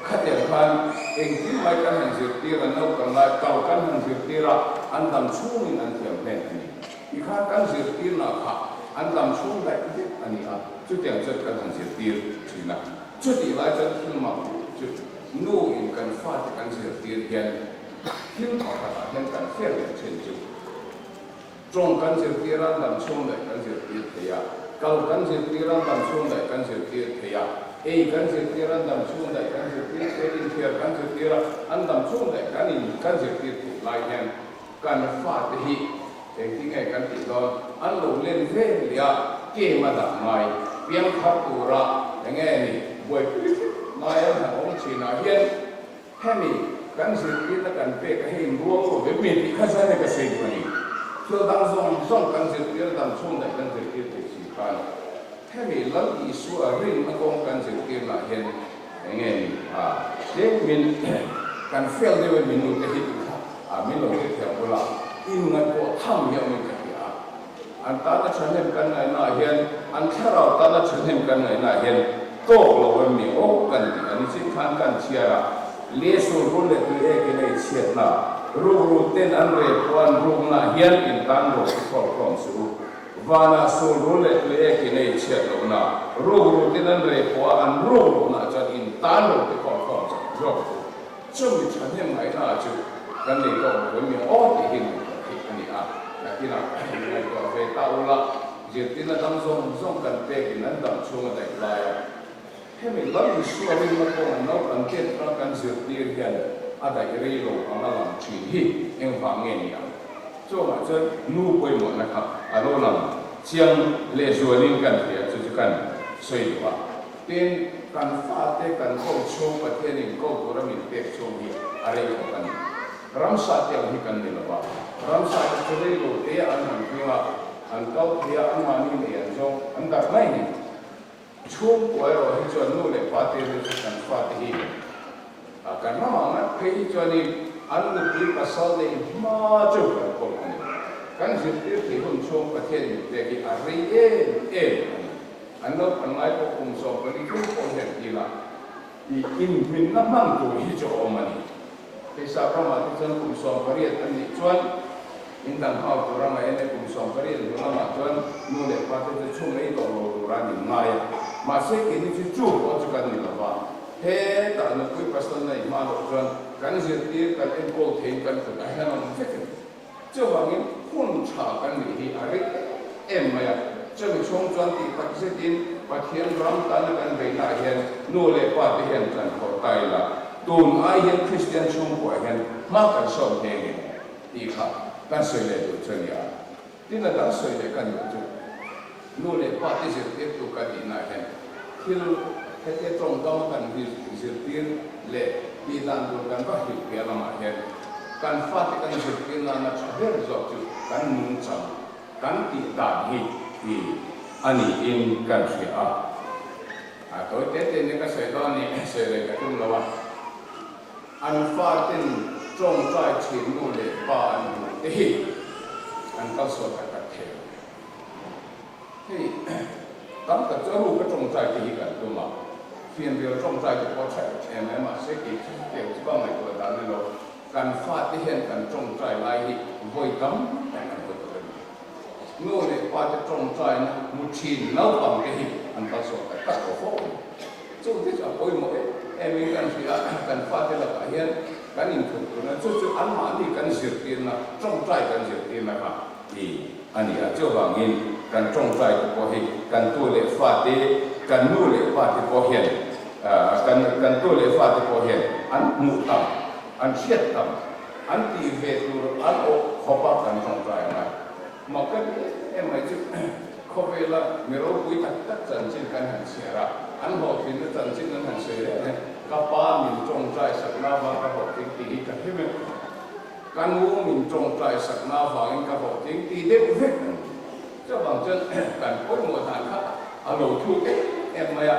Khatiang khan engtin mai kan han zirtir a, naupang lai kal kan han zirtir a, an dam chhungin an thiam hlen a ni. Tikhan kan zirtirna kha an dam chhung daih vek a ni a, chutiang chuan kan han zirtir thin a. Chutih lai chuan thil mak chu nu in kan fate kan zirtir hian thil pakhatah hian kan hriat leh thin chu tawng kan zirtir a, dam chhung daih kan zirtir thei a, kal kan zirtir a, dam chhung daih kan zirtir thei a, ei kan zirtir a, dam chhung daih kan zirtir thei a, inthiar kan zirtir a, an dam chhung daih kan in kan zirtir theih lai hian kan fate hi engtin nge kan tih dawn an lo len ve leh a, kem a dah ngai, piangthar tura enge ni buaipui vek ngai an han awm thinah hian Hemi kan zirtirna kan pek a hei ruang lo ve mi tih kha chuan hei ka sawi duh a ni. Thil dang zawng zawng kan zirtir dang chhung daih kan zirtir thei si khan hemi Lal Isua rinna kawng kan zirtirnaah hian eng nge ni a tlemin kan fel deuh e mi nute hi tih kha a min lo hrethiam bula inngaihpawh tham hi a awmin ka hria a. An tana thahnem kan ngaihnaah hian, an thlarau tana thahnem kan ngaihnaah hian tawk lo em ni aw kan tih a ni chin khan kan chhiar a, le sul rul leh tui ek in ei chhiatna, rukru ten an rel pawh an ruknaah hian in tan rawh i khawl khawm suh u. Vanah sul rul leh tui ek in ei chhiat lohna, rukru ten an rel pawh a an ruk lohnaah chuan in tan rawh i khawl khawm chak zawk u. Chumi thahnem ngaihnaah chu kan nei tawk lo em aw tih hi ngaihtuah theih a ni a, nakinah ngaihtuah ve ta ula, zirtirna dang zawng zawng kan pekin an dam chhung a daih lai a, hemi lam Isua rinna kawng an naupang tet anga kan zirtir hian a daih rei lo ang a lang thin hi engvang nge ni ang? Chungah chuan nu pawimawhna kha a lo lang chiang lehzualin kan hria chu chu kan sawi duh a. Tin, kan fate kan ko chhung Pathianin ko tura min pek chhung hi a rei khawp a ni. Ramsa te ang hi kan ni lo va, ramsa te chu rei lo te an han hming a, an kal thei a, anmahni nei an zawng an darh mai ni. Chhungkua erawh hi chuan nu leh pa te rilru kan fate hi kan ramah ngat phei hi chuanin an nupui pasal neih hma chu kan kawl a ni. Kan zirtir thei hun chhung Pathian min pek hi a rei em em a ni. An lo pan ngai pawh kum 14 thleng pawh hian tila i inhminna hman tur hi chu a awm a ni. Keisap ramah te chuan kum 18 an nih chuan in dang hau tur a ngaih a nia, kum 18 hnu lamah chuan nu leh pa te chu chhung ei tawh lo tur a nin ngai a. Mahse keini chu chu pawh chu kan ni lo va, hetah nupui pasal neih hma loh chuan kan zirtir kan enkawl theiin kan kutah hian a awm vek a ni. Chuvangin hun tha kan nih hi a rei em em mai a, chumi chhung chuan tih tak zetin Pathian ram tana kan beihnaah hian nu leh pa te hian kan khawrh ta ila, tun ai hian Kristian chhungkuah hian hma kan sawm nghe nghe tih kha kan sawi leh duh chu a ni a. Tin a dang sawi leh kan duh chu nu leh pa te zirtirtu kan nihnaah hian thil hetia tawngkama kan zirtir leh tih dan tur kan va hrilh piah lamah hian kan fate kan zirtir nana tha ber zawk chu kan nungchang kan tih dan hi i a niin kan hria a. A tawi te te nia ka sawi dawn a ni, sawi reng ka tum lo a. An faten tawngtai thin nu leh pa an hmuh te hi an kalsual tak tak thei lo. Hei tam tak chu a ruka tawngtai te hi kan tum a, fianrial tawngtai te pawh a tha em em a, mahse kei chu chutiang chu ka ngaihtuah dan ni lo. Kan fate hian kan tawngtai lai hi vawi tam tak an hawi tawh em? Nu leh pa te tawngtaina hmu thin naupang te hi an kalsual tak tak lo fo. Chung te chu a pawimawh em em in kan hria a, kan fate lakah hian kan inthup turna chu chu anmahni kan zirtirna, tawngtai kan zirtirna kha i a ni a. Chuvangin kan tawngtai te pawh hi kan tu leh fate, kan nu leh pa te pawh hian kan kan tu leh fate pawh hian an hmuh tam, an hriat tam, an tih ve tur an awh khawp a kan tawngtai a ngai. Mak ka ti em em mai chu khawvela mi ropui tak tak chanchin kan han chhiar a, an hlawhtlinna chanchin an han sawi reng reng, ka pa min tawngtai sakna avang ka hlawhtling tih hi ka hlim em? Ka nu min tawngtai sakna avangin ka hlawhtling tih deuh vek a ni. Chuvang chuan kan pawimawh dan kha a lo thuk em em mai a,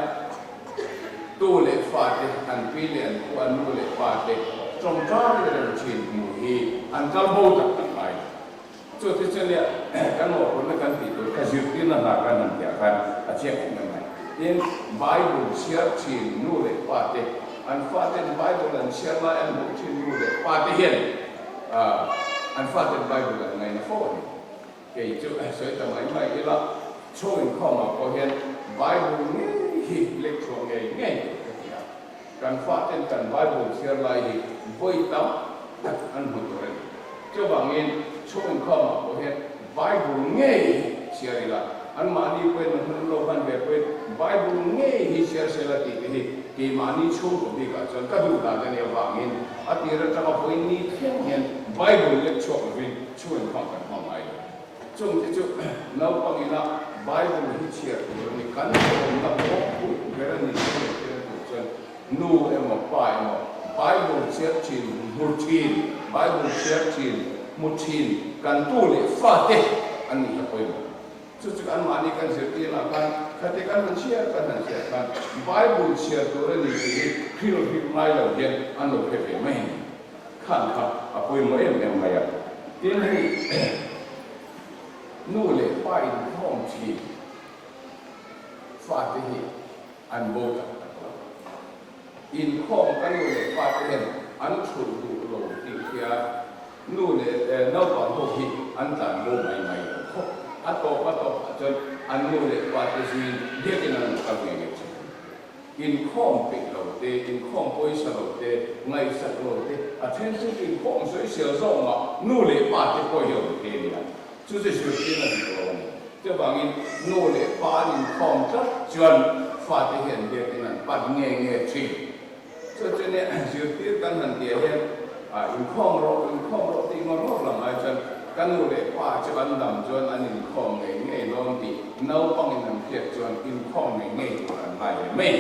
tu leh fate, an pi leh an pu, an nu leh pate tawngtai reng thin hmuh hi an kal bo tak tak ngai lo. Chu te chuan nia kan mawhphurhna kan tih tur kha zirtirna hna kan han tihah khan a chiang em em mai. Tin, Bible chhiar thin nu leh pa te, an faten Bible an chhiar lai an hmuh thin nu leh pa te hian an faten Bible an ngaina fo a ni. Kei chu sawi ta mai mai ila, chhung inkhawmah pawh hian Bible ngei hi lek chhuah ngei ngei tur ka ti a. Kan faten kan Bible chhiar lai hi vawi tam tak an hmu tur a ni. Chuvangin chhung inkhawmah pawh hian Bible ngei hi chhiar ila, anmahni pawhin an hun lo hman ve pawhin Bible ngei hi chhiar se la tih te hi keimahni chhungkaw bikah chuan ka duh dan a nih avangin a tir atanga vawi ni thleng hian Bible lek chhuak lovin chhung inkhawm kan hmang ngai lo. Chung te chu naupang ina Bible hi chhiar tur a ni. Kan awmna pawh pui ber a ni tih leh thil a hmuh chuan nu emaw pa emaw Bible chhiar thin, hmu thin, Bible chhiar thin, hmu thin kan tu leh fa te an nih kha pawimawh. Chu chu anmahni kan zirtirna khan khati kan han chhiar kan han chhiar khan Bible chhiar tur a ni tih hi hrilh hrilh ngai lo hian an lo hre ve mai a ni. Khan kha a pawimawh em em mai a. Tin hei nu leh pa inkhawm thin fate hi an bo tak tak lo. Inkhawm ka nu leh pa te hian an thulh duh lo tih hria nu leh naupang ho hi an tlan bo mai mai lo khawp. A tawp a tawp ah chuan an nu leh pa te zuiin biakin an lo kal ngei ngei thin. Inkhawm peih lo te, inkhawm pawisa lo te, ngaihsak lo te, a then chu inkhawm sawisel zawngah nu leh pa te pawh hi a awm thei a nia. Chu chu zirtirna dik lo a ni. Chuvangin nu leh pa an inkhawm tlat chuan fate hian biakin an pan nge nge thin. Chu chu nia zirtir kan han tih ah hian inkhawm rawh, inkhawm rawh tih ngawr ngawr lam ai chuan ka nu leh pa chu an dam chuan an inkhawm ngei ngei dawn tih naupangin an hriat chuan inkhawm ngei ngei tur an ngai ve mai.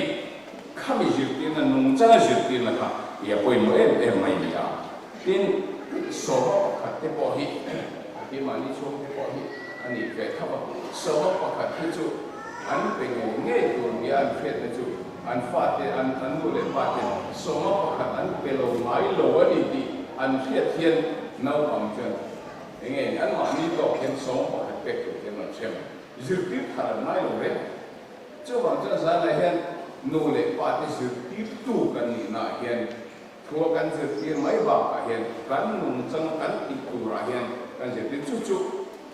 Khami zirtirna nungchanga zirtirna kha i a pawimawh em em mai ni a. Tin, sawma pakhat te pawh hi a keimahni chhung te pawh hi a nih ve tho a, sawma pakhat hi chu an pe ngei ngei tur nia an hriatna chu An fate, an an nu leh pa ten sawma pakhat an pe lo ngai lo a ni tih an hriat hian naupang chuan eng nge ni anmahni tawk hian sawma pakhat pek tur hian rawn hre mai. Zirtir thar an ngai lo reng. Chuvang chuan zanah hian nu leh pa te zirtirtu kan nihnaah hian thua kan zirtir mai bakah hian kan nungchang kan tih turah hian kan zirtir chu chu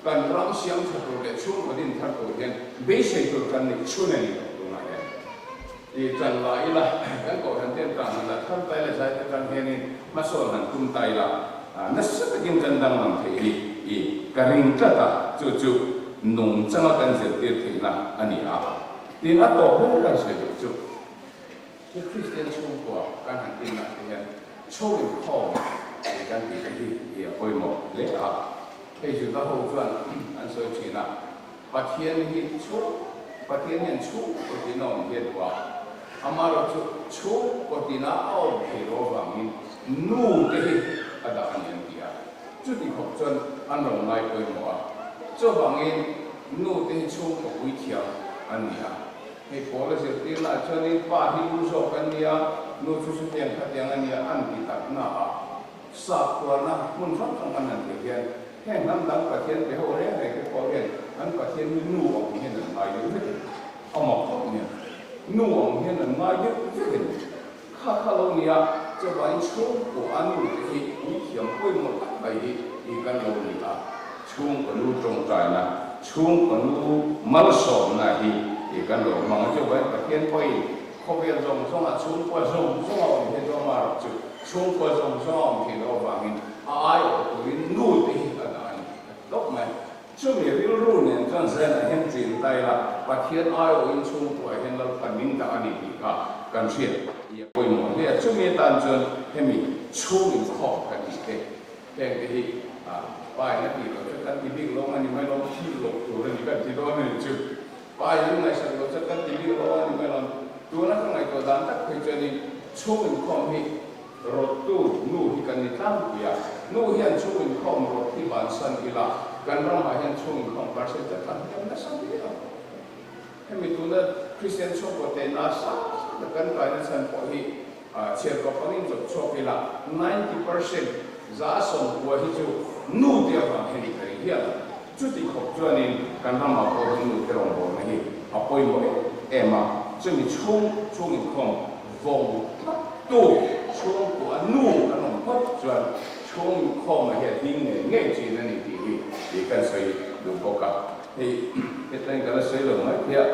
kan ram siam tha tur leh chhungkaw din thar tur hian beisei tur kan neih chhun a ni tawh tunah hian. I tan la ila, kan kohhran ten tan han la thar ta ila zai te tan hianin hmasawn han tum ta ila nasa takin kan danglam theih hi i ka ring tlat a, chu chu nungchanga kan zirtir theihna a ni a. Tin, a tawp ber kan sawi duh chu He Kristian chhungkua kan han tinah te hian chho inkhawm tih kan tih te hi i a pawimawh hle a. Hei Juda ho chuan an sawi thin a, Pathian hi chhung, Pathian hian chhungkaw tin a awm hian duh a, amaherawhchu chhungkaw tina a awm thei lo avangin nu te hi a dah a ni an ti a. Chuti khawp chuan an rawn ngai pawimawh a. Chuvangin nu te hi chhungkaw puithiam an ni a. Hei pawl a zirtir lah chuanin pa hi lu zawk an nia, nu chu chutiang khatiang a nia an ti tak na a. Sap kualna hmun hrang hrang an han tih hian heng hnam dang Pathian pe ho reng reng te pawh hian an Pathian hi nu ang hian an ngai deuh vek a ni. A mak khawp nia. Nu ang hian an ngai deuh vek a ni. Kha kha lo nia, chuvangin chhungkaw a nu te hi puithiam pawimawh tak mai hi i kan lo ni a, chhungkaw nu tawngtaina, chhungkaw nu malsawmna hi i kan lo hmang a, chuvangin Pathian pawhin khawvel zawng zawngah chhungkua zawng zawng a awm thei dawn marawh chu chhungkua zawng zawng a awm thei loh avangin a aiawh turin nu te hi a dah a ni a ti tawp mai. Chumi rilru nen chuan Zenah hian chin ta ila, Pathian aiawhin chhungkuah hian Lalpan min dah a ni tih kha kan hriat i a pawimawh hle a. Chumi atan chuan hemi chhung inkhawm kan tih te, heng te hi Pa in a tih loh chuan kan ti bik lo a ni mai lo, thih loh tur a ni kan ti dawn a ni chu. Pa in an ngaihsak loh chuan kan ti bik lo a ni mai lo. Tuna ka ngaihtuah dan tak phei chuanin chhung inkhawm hi Rawttu nu hi kan ni tlangpui a, nu hian chhung inkhawm rawt hi bansan ila kan ramah hian chhung inkhawm percent a tla hniam nasa hle a. Hemi tuna Kristian chhungkaw tehna sang tak kan kaina chhan pawh hi chhiarkawp angin zawt chhuak ila 90% 90% hi chu. Nu te avang hian i ka ring hial a. Chuti khawp chuanin kan ramah pawh hi nu te rawngbawlna hi a pawimawh em em a, chumi chhung chhung inkhawm vawng tlat tu chhungkua nu kan awm phawt chuan chhung inkhawmah hian hming ngei ngei chin a ni tih hi i kan sawi duh bawk a. Hei hetlaiin ka la sawi lo mai phei a,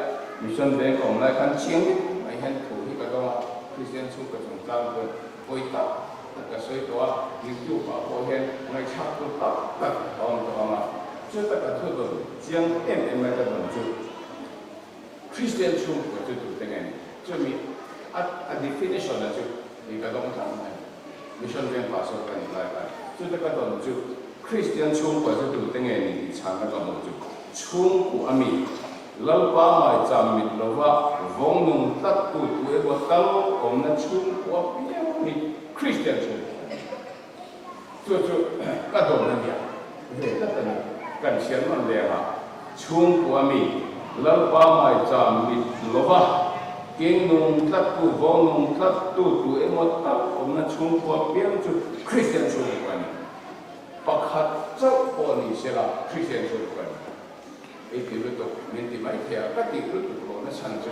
Mission Veng ka awm lai khan chiang deuh mai hian thu hi ka dawng a, Kristian chhungkaw chungchang chuan pawi tak tak ka sawi tawh a, YouTube ah pawh hian ngaihthlak tur tak tak a awm tawh ang a, chu taka thu dawn chiang em em mai ka dawn chu Kristian chhungkua chu tute nge ni? Chumi a a definition a chu i ka dawng tlat mai. Mission Veng Pastor ka nih lai khan chu taka dawn chu Kristian chhungkua chu tute nge ni tih chhanna ka hmuh chu chhungkua ami Lalpa maicham mit lova vawng nung tlat tu tu emaw tal awmna chhungkua piang hi Kristian chhungkua a ni. Chu chu ka dawn a nia ve tlat a ni. Kan chhiar nawn leh ang a, chhungkua mi Lalpa maicham mit lova keng nung tlat tu, vawng nung tlat tu tu emaw tal awmna chhungkua piang chu Kristian chhungkua a ni. Pakhat chauh pawh ni sela Kristian chhungkua a ni. I ti lutuk, min ti mai thei a, ka tih lutuk lo nachhan chu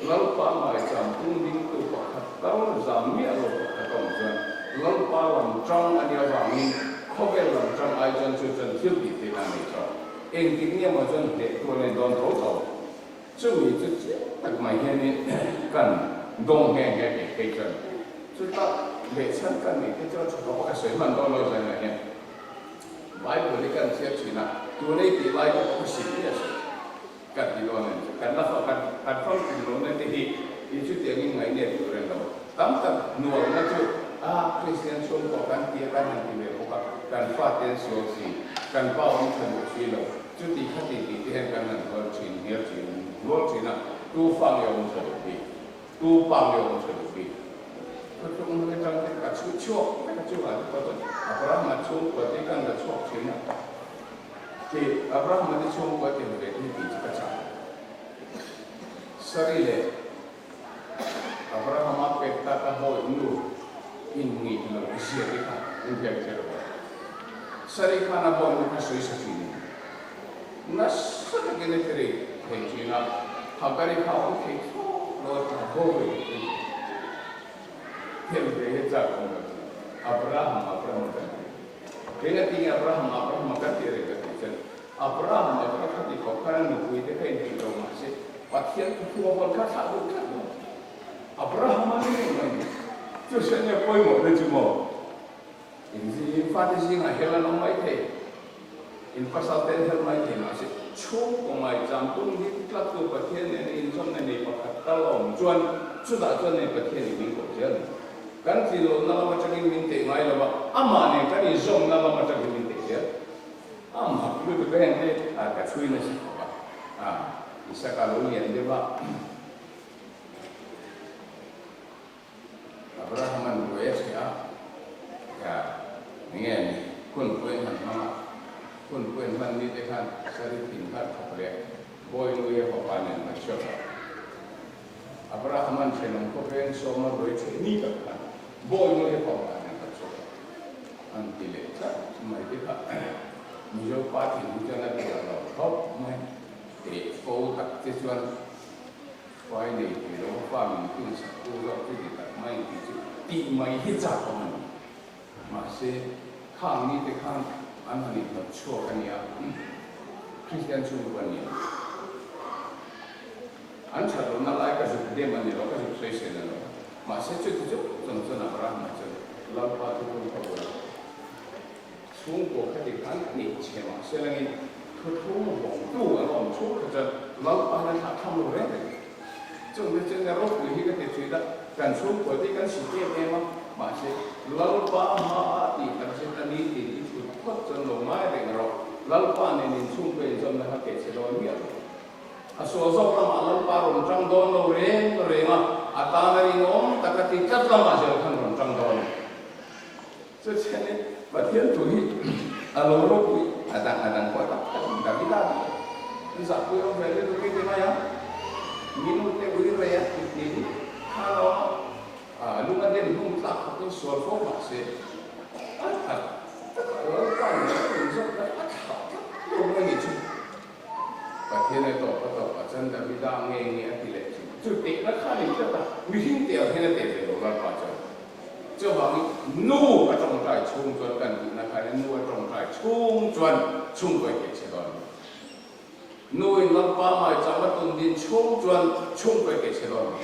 Lalpa ngaicham tung dingtu pakhat tal zam miah lo pakhat a awm chuan Lalpa lam tang a nih avangin khawvel lam tang ai chuan chu chuan thil tih theihna a nei tawh. Engtik nge maw chuan hnehtu a nei dawn tho tho. Chumi chu chiang tak mai hianin kan dawng nghe nghe thei phei chuan chutah lehchhan kan neih te chuan tha bawk a sawi hman dawn lo zai mai hian. Bible hi kan chhiar thin a, tun ei tih lai pawh ka hrilh miah suh. Ka ti dawn em chu, kan la fa kan kan famkim lohna te hi i chutiangin ngaihnek tur en lo. Tam tak hnualna chu a Kristian chhungkaw kan ti a, kan han ti ve bawk a, kan fate an sual si, kan pa awm tha duh si lo, chuti khati tih te hian kan han hnual thin, hnial thin, hnual thin a, tu fa nge awm tha duh bik? Tu pa nge awm tha duh bik? Thutlung hmang atang te ka chhui chhuak vek a chungah te pawh chuan Abrahama chhungkua te kan la chhuak thin a, khi Abrahama te chhungkua tel ve te hi tih chu ka chak. Sari leh Abrahama pek tak a bawi nu in ngih lo zia te kha in hriat kher lo. Sari khan a bawi nu kha sawi sa thin in nasa takin a thirei thei thin a, Hagari kha a awm thei thlawt lo a tla bawi thin. Heng ve hi chak awm lo chu Abraham Abraham kan ti. Kei a tinge Abraham Abraham kan tih reng ka tih chuan Abraham a kha kha ti khawp khan a nupui te kha inti lo mahse Pathian thu thu a vawn kha thlah duh tlat lo. Abraham a ni reng mai ni. Chu hriat nge pawimawh na chu maw? In fate zingah hel an awm mai thei. In pasal te an hel mai thei mahse chhungkaw ngaichang tum ding tlat tu Pathian nena inzawmna nei pakhat tal a awm chuan chutah chuan nei Pathian in min koh zel a ni. Kan tlin lohna lam atangin min teh ngai lo a, amah nen kan inzawmna lam atangin min teh zel. Amah lutuk a heng te ka chhui nasa khawp a, Isaka lo lian deuh a. Abraham-a'n buai a hria a, ya, enge ni, hun puiin han hmang a, hun puiin hman ni te khan Sari thin kha thawk leh bawi nu hi a fapa nen an hriat a. Abraham-a'n thenawm khawveng sawma buai theih ni tak khan bawi nu hi a fapa nen an hriat a, an ti leh tlat mai te kha Mizo pa thin hi chuan a ti lo khawp mai, teh fo tak te chuan. Khuai nei thei lo fa min hun sak tu zawk chu ti tak mai tih chu tih mai hi chak awm a ni. Mahse, khang ni te khan an han inhnawt chhuak a nia, Kristian chhungkua a ni ang. An that lohna lai ka zuk dem a ni lo, ka zuk sawisel a lo. Mahse, chuti chu chawng chuan Abrahama chuan Lalpa chu hun ka buai. Chhungkua kha ti khan a nih che mahse langin thuthlung vawngtu an awm chhung kha chuan Lalpa hian a thlah tham lo reng reng. Chung te chuan nia ropui hi ka ti thin a, kan chhungkua te hi kan si em em a, mahse Lalpa hmaah tih tak zet a ni tih i thut phawt chuan lo ngai reng rawh. Lalpa nen inchhungkua inzawmna kha keh che dawn miah lo. A sual zawk lamah Lalpa rawn tang dawn lo reng reng a, a tana rinawm taka ti tlat lamah zel khan rawn tang dawn a ni. Chuchianin Pathian thu hi a lo ropui a dang a dang pawh tak tak in Davida tih an zahpui awm ve lutuk hi ti mai a, minute ui rei a tih tih hi kha lo a lung a den hnung tlak khawpin sual fo mah se a that. takah Lalpa nen a inzawmna a thlah tlat lo mai ni chu. Pathian a tawp a tawp a chuan Davida nge nge a ti leh thin. Chu tehna kha ni tlat a, mihring te ang hian a teh ve lo Lalpa chuan. Chuvangin nu a tawngtai chhung chuan kan tihna kha nia nu a tawngtai chhung chuan chhungkawi keh chhe dawn. Nu in Lalpa ngaichang a tun din chhung chuan chhungkawi keh chhe dawn.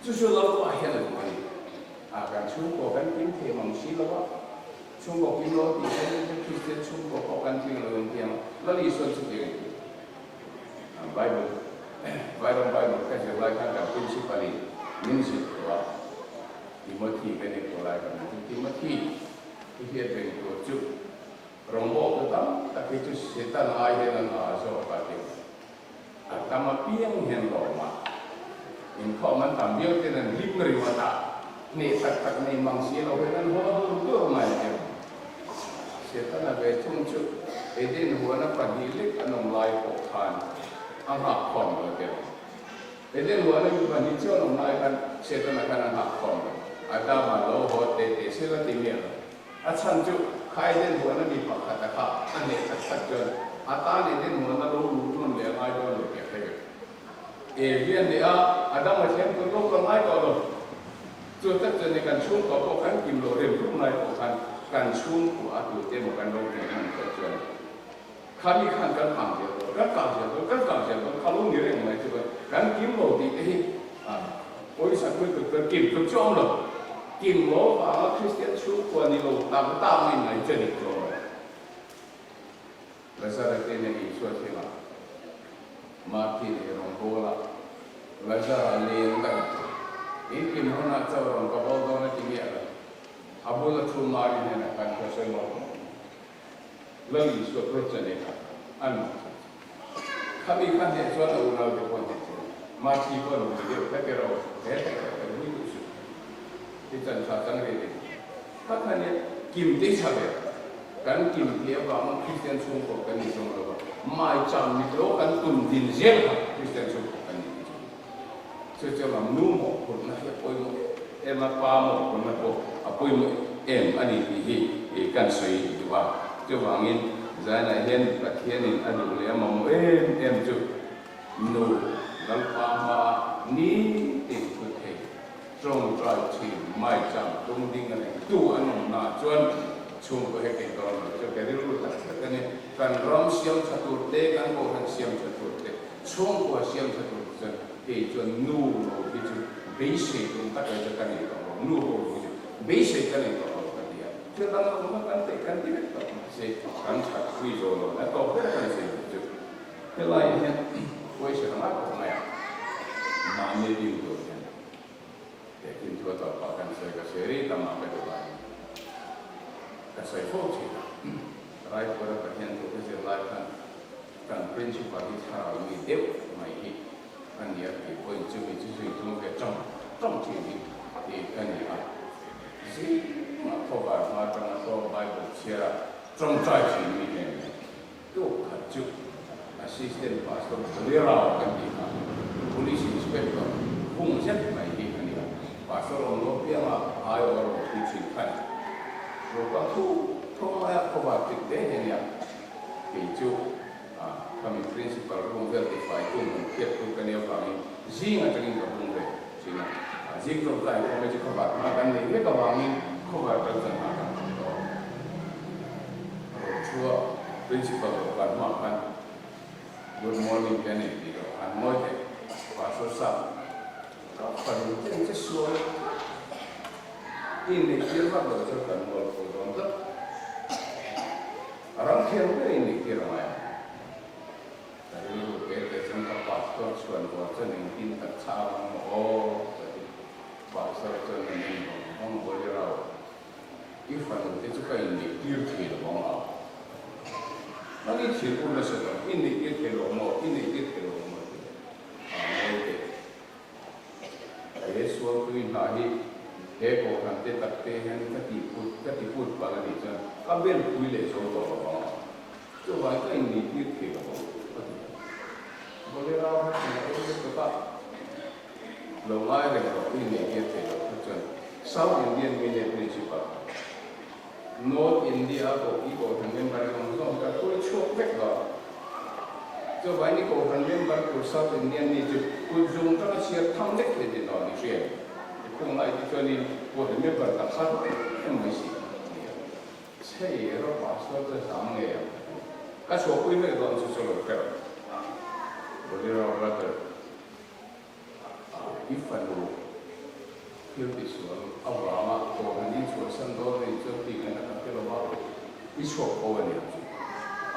Chu chu Lalpa hian a duh a ni. A kan chhungkaw kan kim thei mang si lo a, chhungkaw kim lo tih hian in Kristian chhungkaw pawh kan tling lo in tiang Lal Isuan chutiang in ti. Bible Vairam Bible ka zir lai khan kan principal in min zir tawh a, Timothy ka nih tawh lai kan chu Timothy i hriat reng tur chu rawngbawltu tam tak hi chu Satan ai hian an a zawk a ti. A tam apiang hian lawm a, inkhawm an tam viau ten an hlim ringawt a, hneh tak tak nei mang si lo hian an haw dur dur mai a ti. Setana ve thung chu Eden huana pahnih lek an awm lai pawh khan a nghak khawm lo a ti. Eden huana mi pahnih chu an awm lai khan Setana khan a nghak khawm lo. Adama lo haw teh teh se la ti miah lo. A chhan chu kha Eden huana mi pakhat a kha a hneh tak tak chuan a tan Eden huana lo luh nawn leh a ngai dawn lo tih a hre vek. Evi a hneh a, Adama thiam tur lo ka ngai tawh lo. Chu tak chuan ni kan chhungkua pawh kan kim lo rem rum lai pawh khan kan chhungkua a tute emaw kan lo hneh hman tawh chuan kha mi khan kan kang zel dawn, kan kang zel dawn, kan kang zel dawn kha lo ni reng mai chu kan kim lo tih te hi pawisa tui tut kan kim tluk chu a awm lo. Kim lo vanga Kristian chhungkua ni lo tak tak mai mai chu a dik tawh lo. Lazara te nen Isua thlengah Marthi leh rawngbawla Lazara leng daih in kim hunah chauh rawn ka bawl dawn a ti miah lo. A bula thu Mari hnenah khan thu a sawi mawlh mawlh. Lal Isua pawh chuan eng a an mawh chu. Khami kha hneh chuan a unaute pawh hneh chu Marthi pawh an vui deuh kha tiraw he tak tak kan vui duh suh. Ti chan tha chang rih rih. Kha kha nia kim te tha ber. Kan kim thei avanga Kristian chhungkaw kan ni zawng lo va, maicham mit lo kan tum din zel kha Kristian chhungkaw kan ni tih chu. Chu chu lam nu mawhphurhna hi a pawimawh em a, pa mawhphurhna pawh a pawimawh em a ni tih hi kan sawi duh a. Chuvangin Zainah hian Pathianin a duh leh a mamawh em em chu nu Lalpa hmaa nitin thu thei Tawngtai thin maicham tum ding a nei tu an awm hna chuan chhungkaw he kei dawn lo chu ka rilru tak tak a ni. Kan ram siam tha tur te, kan kohhran siam tha tur te, chhungkua siam tha tur te chuan kei chuan nu lo hi chu beisei tum tak ai chu ka nei tawh lo, nu ho hi chu beisei ka nei tawh lo ka ti a. Thil dang a awm a kan theih kan ti vek tawh mahse kan that pui zo lo na tawp ber kan sawi duh chu. Helaiah hian pawisa ka ngah khawp mai a, mahni ding tur hian. He thil chu a tawpah kan sawi ka sawi rei tam a ka duh a, ka sawi fo thin a. Raipur-a Pathian thu ka zir lai khan kan principal hi thlarau mi deuh mai hi a ni a tih pawhin chumi chu zui tum ve tang tang thin hi tih ka ni a. Zingah khawvar hma atanga saw Bible chhiara tawngtai thin mi hi a ni a. Tuk khat chu Assistant Pastor Lirao kan tih kha Police Inspector hung zet mai hi a ni a, Pastor awm lo pianga aiawh a rawn thu thin khan Rupa thu thu ngaia khawvar tik hle hi a ni a, kei chu khami Principal room vel tifai tu hmun phiat tu ka nia vangin zing atangin ka bung ve thin a, zing tawngtai khawm hi chu khawvar hma kan nei vek avangin khawvar kan chan hma kan thawk tawh. Rochua Principal dawhkan hmaah khan Good morning te a nei tih loh khan ngawi teh Pastor Sam ka fanu ten che sual i inneih tir vak lo chuan kan mual pho dawn tlat a ram thiang ber inneih tir a ngai ang. Ka rilru te te chuan ka pastor chhuan rual chuan engtin tak chhang ang maw aw ka ti. Pastor chuan a nen vang vang Bolero I fanu te chu ka inneih tir thei lo ang a. Mahni thil ur nasa tak, i inneih tir thei lo maw, i inneih tir thei lo maw tih a ngawi teh. He sualpui hna hi he kohhran te tak te hian ka ti put ka ti put palh a nih chuan ka bel pui leh zo tawh lo ang a. Chuvangin ka inneih tir thei lo ang ka ti. Bolero kha thil a eng vek tak a. Lo ngai reng rawh i inneih tir thei lo kha chuan South Indian Mine Principal. North India a koh i Kohhran member zawng zawng ka hruai chhuak vek lo. Chuvangin i Kohhran member tur South Indian mi chu kut zung tanga chhiar tham lek hian ni lo ni hria. I khung lai te chuanin Kohhran member tak kha em mai si a ni a. Chhei rawh pastor chu zam ngei ang ka ti. Ka chhuahpui vek dawn chu chu lo hre rawh. Bolero brother. I fanu thil tisual avanga kohhran i chhuahsan dawn anih chuan tih ngaihna ka hre lo va, i chhuak fo a nia chu.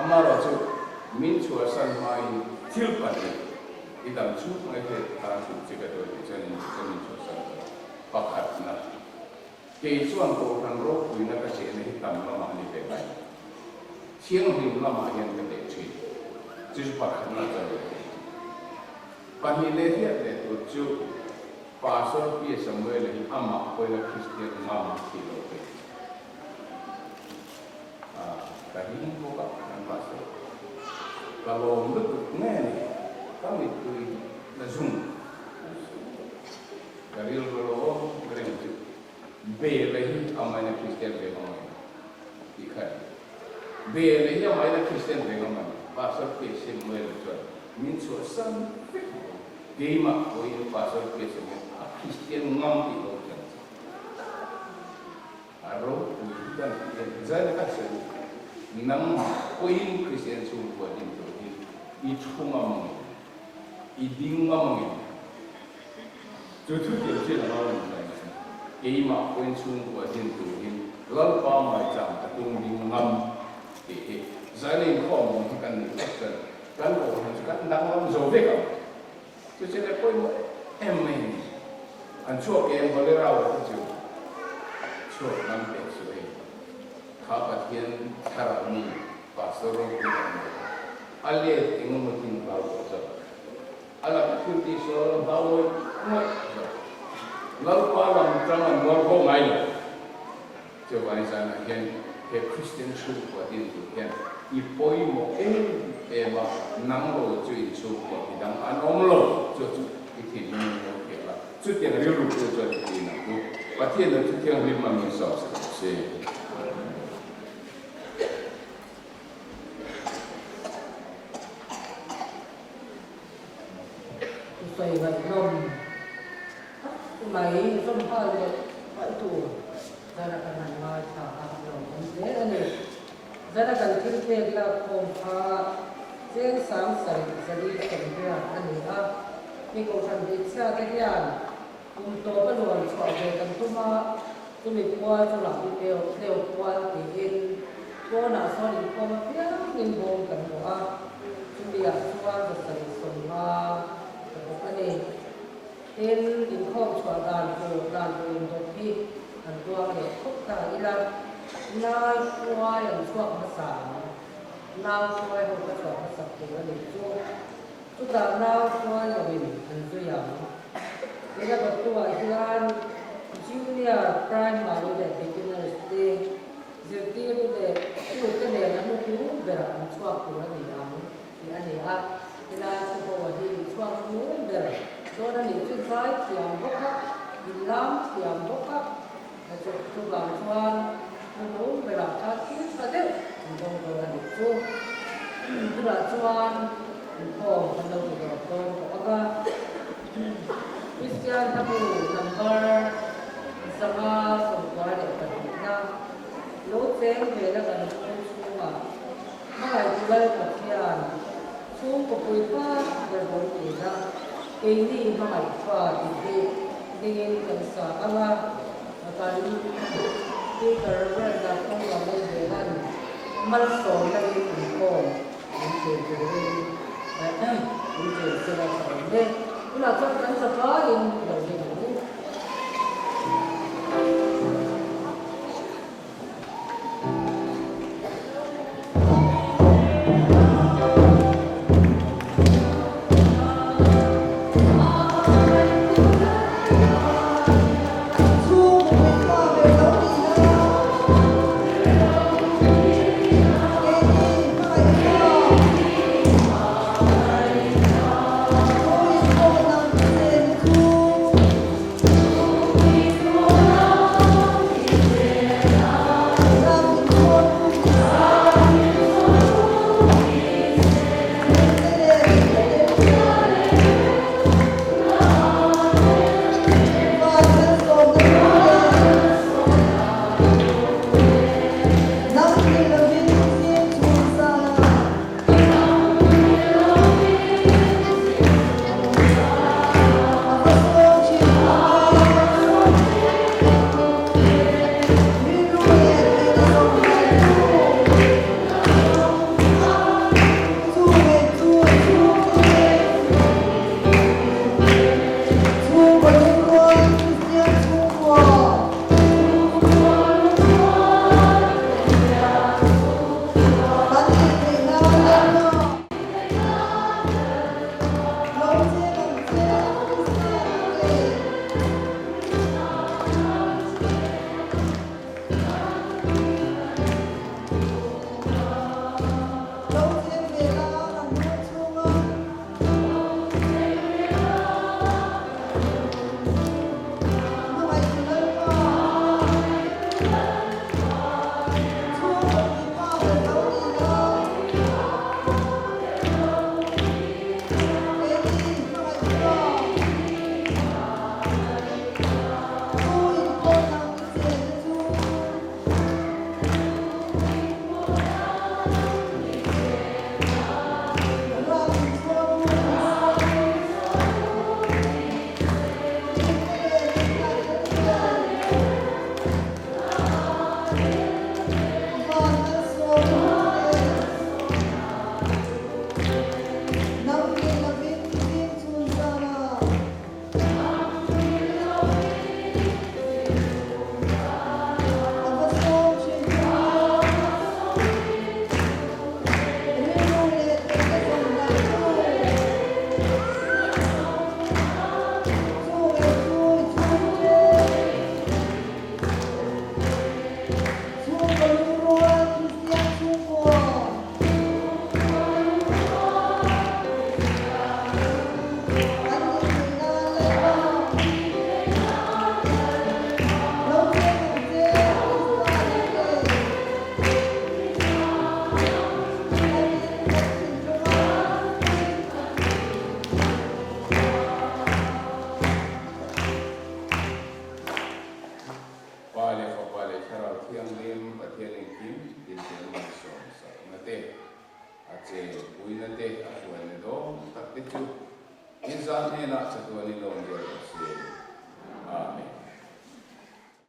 Amaherawhchu min chhuahsan hmain thil pahnih i dam chhung mai te tan hrilh che ka duh a tih chuan in chu min chhuahsan ta lo. Pakhatna, kei chuan kohhran ropuina ka chehna hi tam lamah a ni ve ngai lo. Thianghlim lamah hian ka teh thin. Chu chu pakhatna chuan ka teh. Pahnih leh hiat leh tur chu Pastor Pi Samuela hi amah pawina Kristian ngam thih loh ve a ka ring bawk a kan Pastor ka lawm lutuk nge ni ka mittui la zung ka rilru lo awm reng chu Bela hi amaina Kristian ve ngam a ni tih kha a ni. Bela hi amaina Kristian ve ngam a ni Pastor Pi Samuela chuan Min chhuahsan vek lo. Keimah pawhin Pastor Piasamin a Kristian ngam tih lo hian chu a ropui hi kan ti em? Zaina ka hre duh. Nangmah pawhin Kristian chhungkua din tur hi i thu ngam ang em? I ding ngam ang em? Chu thu tiang chian a lo ni mai chu. Keimah pawhin chhungkua din tur hi Lalpa ngaichang ka tum ding ngam tih hi zaina inkhawm ang hi kan nih phawt chuan Kan kohhran chu kan danglam zo vek ang. Chu chu le pawimawh em mai a ni. An chhuak em Bolero te chu chhuak ngam teh chu hei. Kha Pathian thlarau mi Pastor ropui tak mai kha a let eng emaw tin hlau tawh zawk. A laka thil tih sual hlau ngawih ngawih zawk. Lalpa lam tang an bual ho ngai lo. Chuvangin zanah hian he Kristian chhungkua din tur hian i pawimawh em em a, nang lo chu in chhungkua mi dang an awm lo, chu chu i thinlung in lo hriat a, chutiang rilru pawh chuan i tin ang u. Pathian a thuthianghlim a min sawm sak ang che. Thusawi ngaihnawm tak mai zawm nghal leh paih tur zara kan han ngaithla a lo awm hle a ni. Zara kan thil pek lak khawm kha cheng sang sarih zali sawmriat a ni a, mi kohhran hmeichhia te hian kum tawp a luan chhuah ve kan tum a, chumi pual chu rahbi tleu pual tiin pawnah sawn inkhawm apiangin bawm kan bawh a, chumi ah chuan zasarih sawmnga ka bawk a ni. Tin, inkhawm chhuah dan tur dan tur indawt hi an tuang leh khawp ta ila, nau hruai an chhuak hmasa ang, nau hruai ho ka chhuah hmasak tur a nih chu. Chutah nau hruai loin an zui ang. Tuna dawttuah hian Junior Primary leh Beginners te zirtirtu leh tute nen a hnuhnung berah an chhuak tur a ni ang tih a ni a. Helai thuhaw hi chhuak hnuhnung ber dawn a nih chu zai thiam bawk a, inlam thiam bawk a, chuvang chuan hnuhnung berah khan thil tha deuh an dawng dawn a nih chu. Tunah chuan inkhawm kan lo ti dawt dawn tawh ang a, Kristian hlabu number 592na lo cheng vela kan chhung chhungah Hmangaihtu Lal Pathian chhungkaw pui pa ber rawn ti la, keini hmangaih fa tih hi dingin kan sa ang a, kan Speaker Rev Doctor Vanlalvelan malsawmna in inkhawm min chei turin min chei sela tha awm e. Tunah chuan kan zavaiin lo ding ang u. Chenpuina te a hruaina dawng tak te chu in zan hnenah chatuanin lo ni rawh se.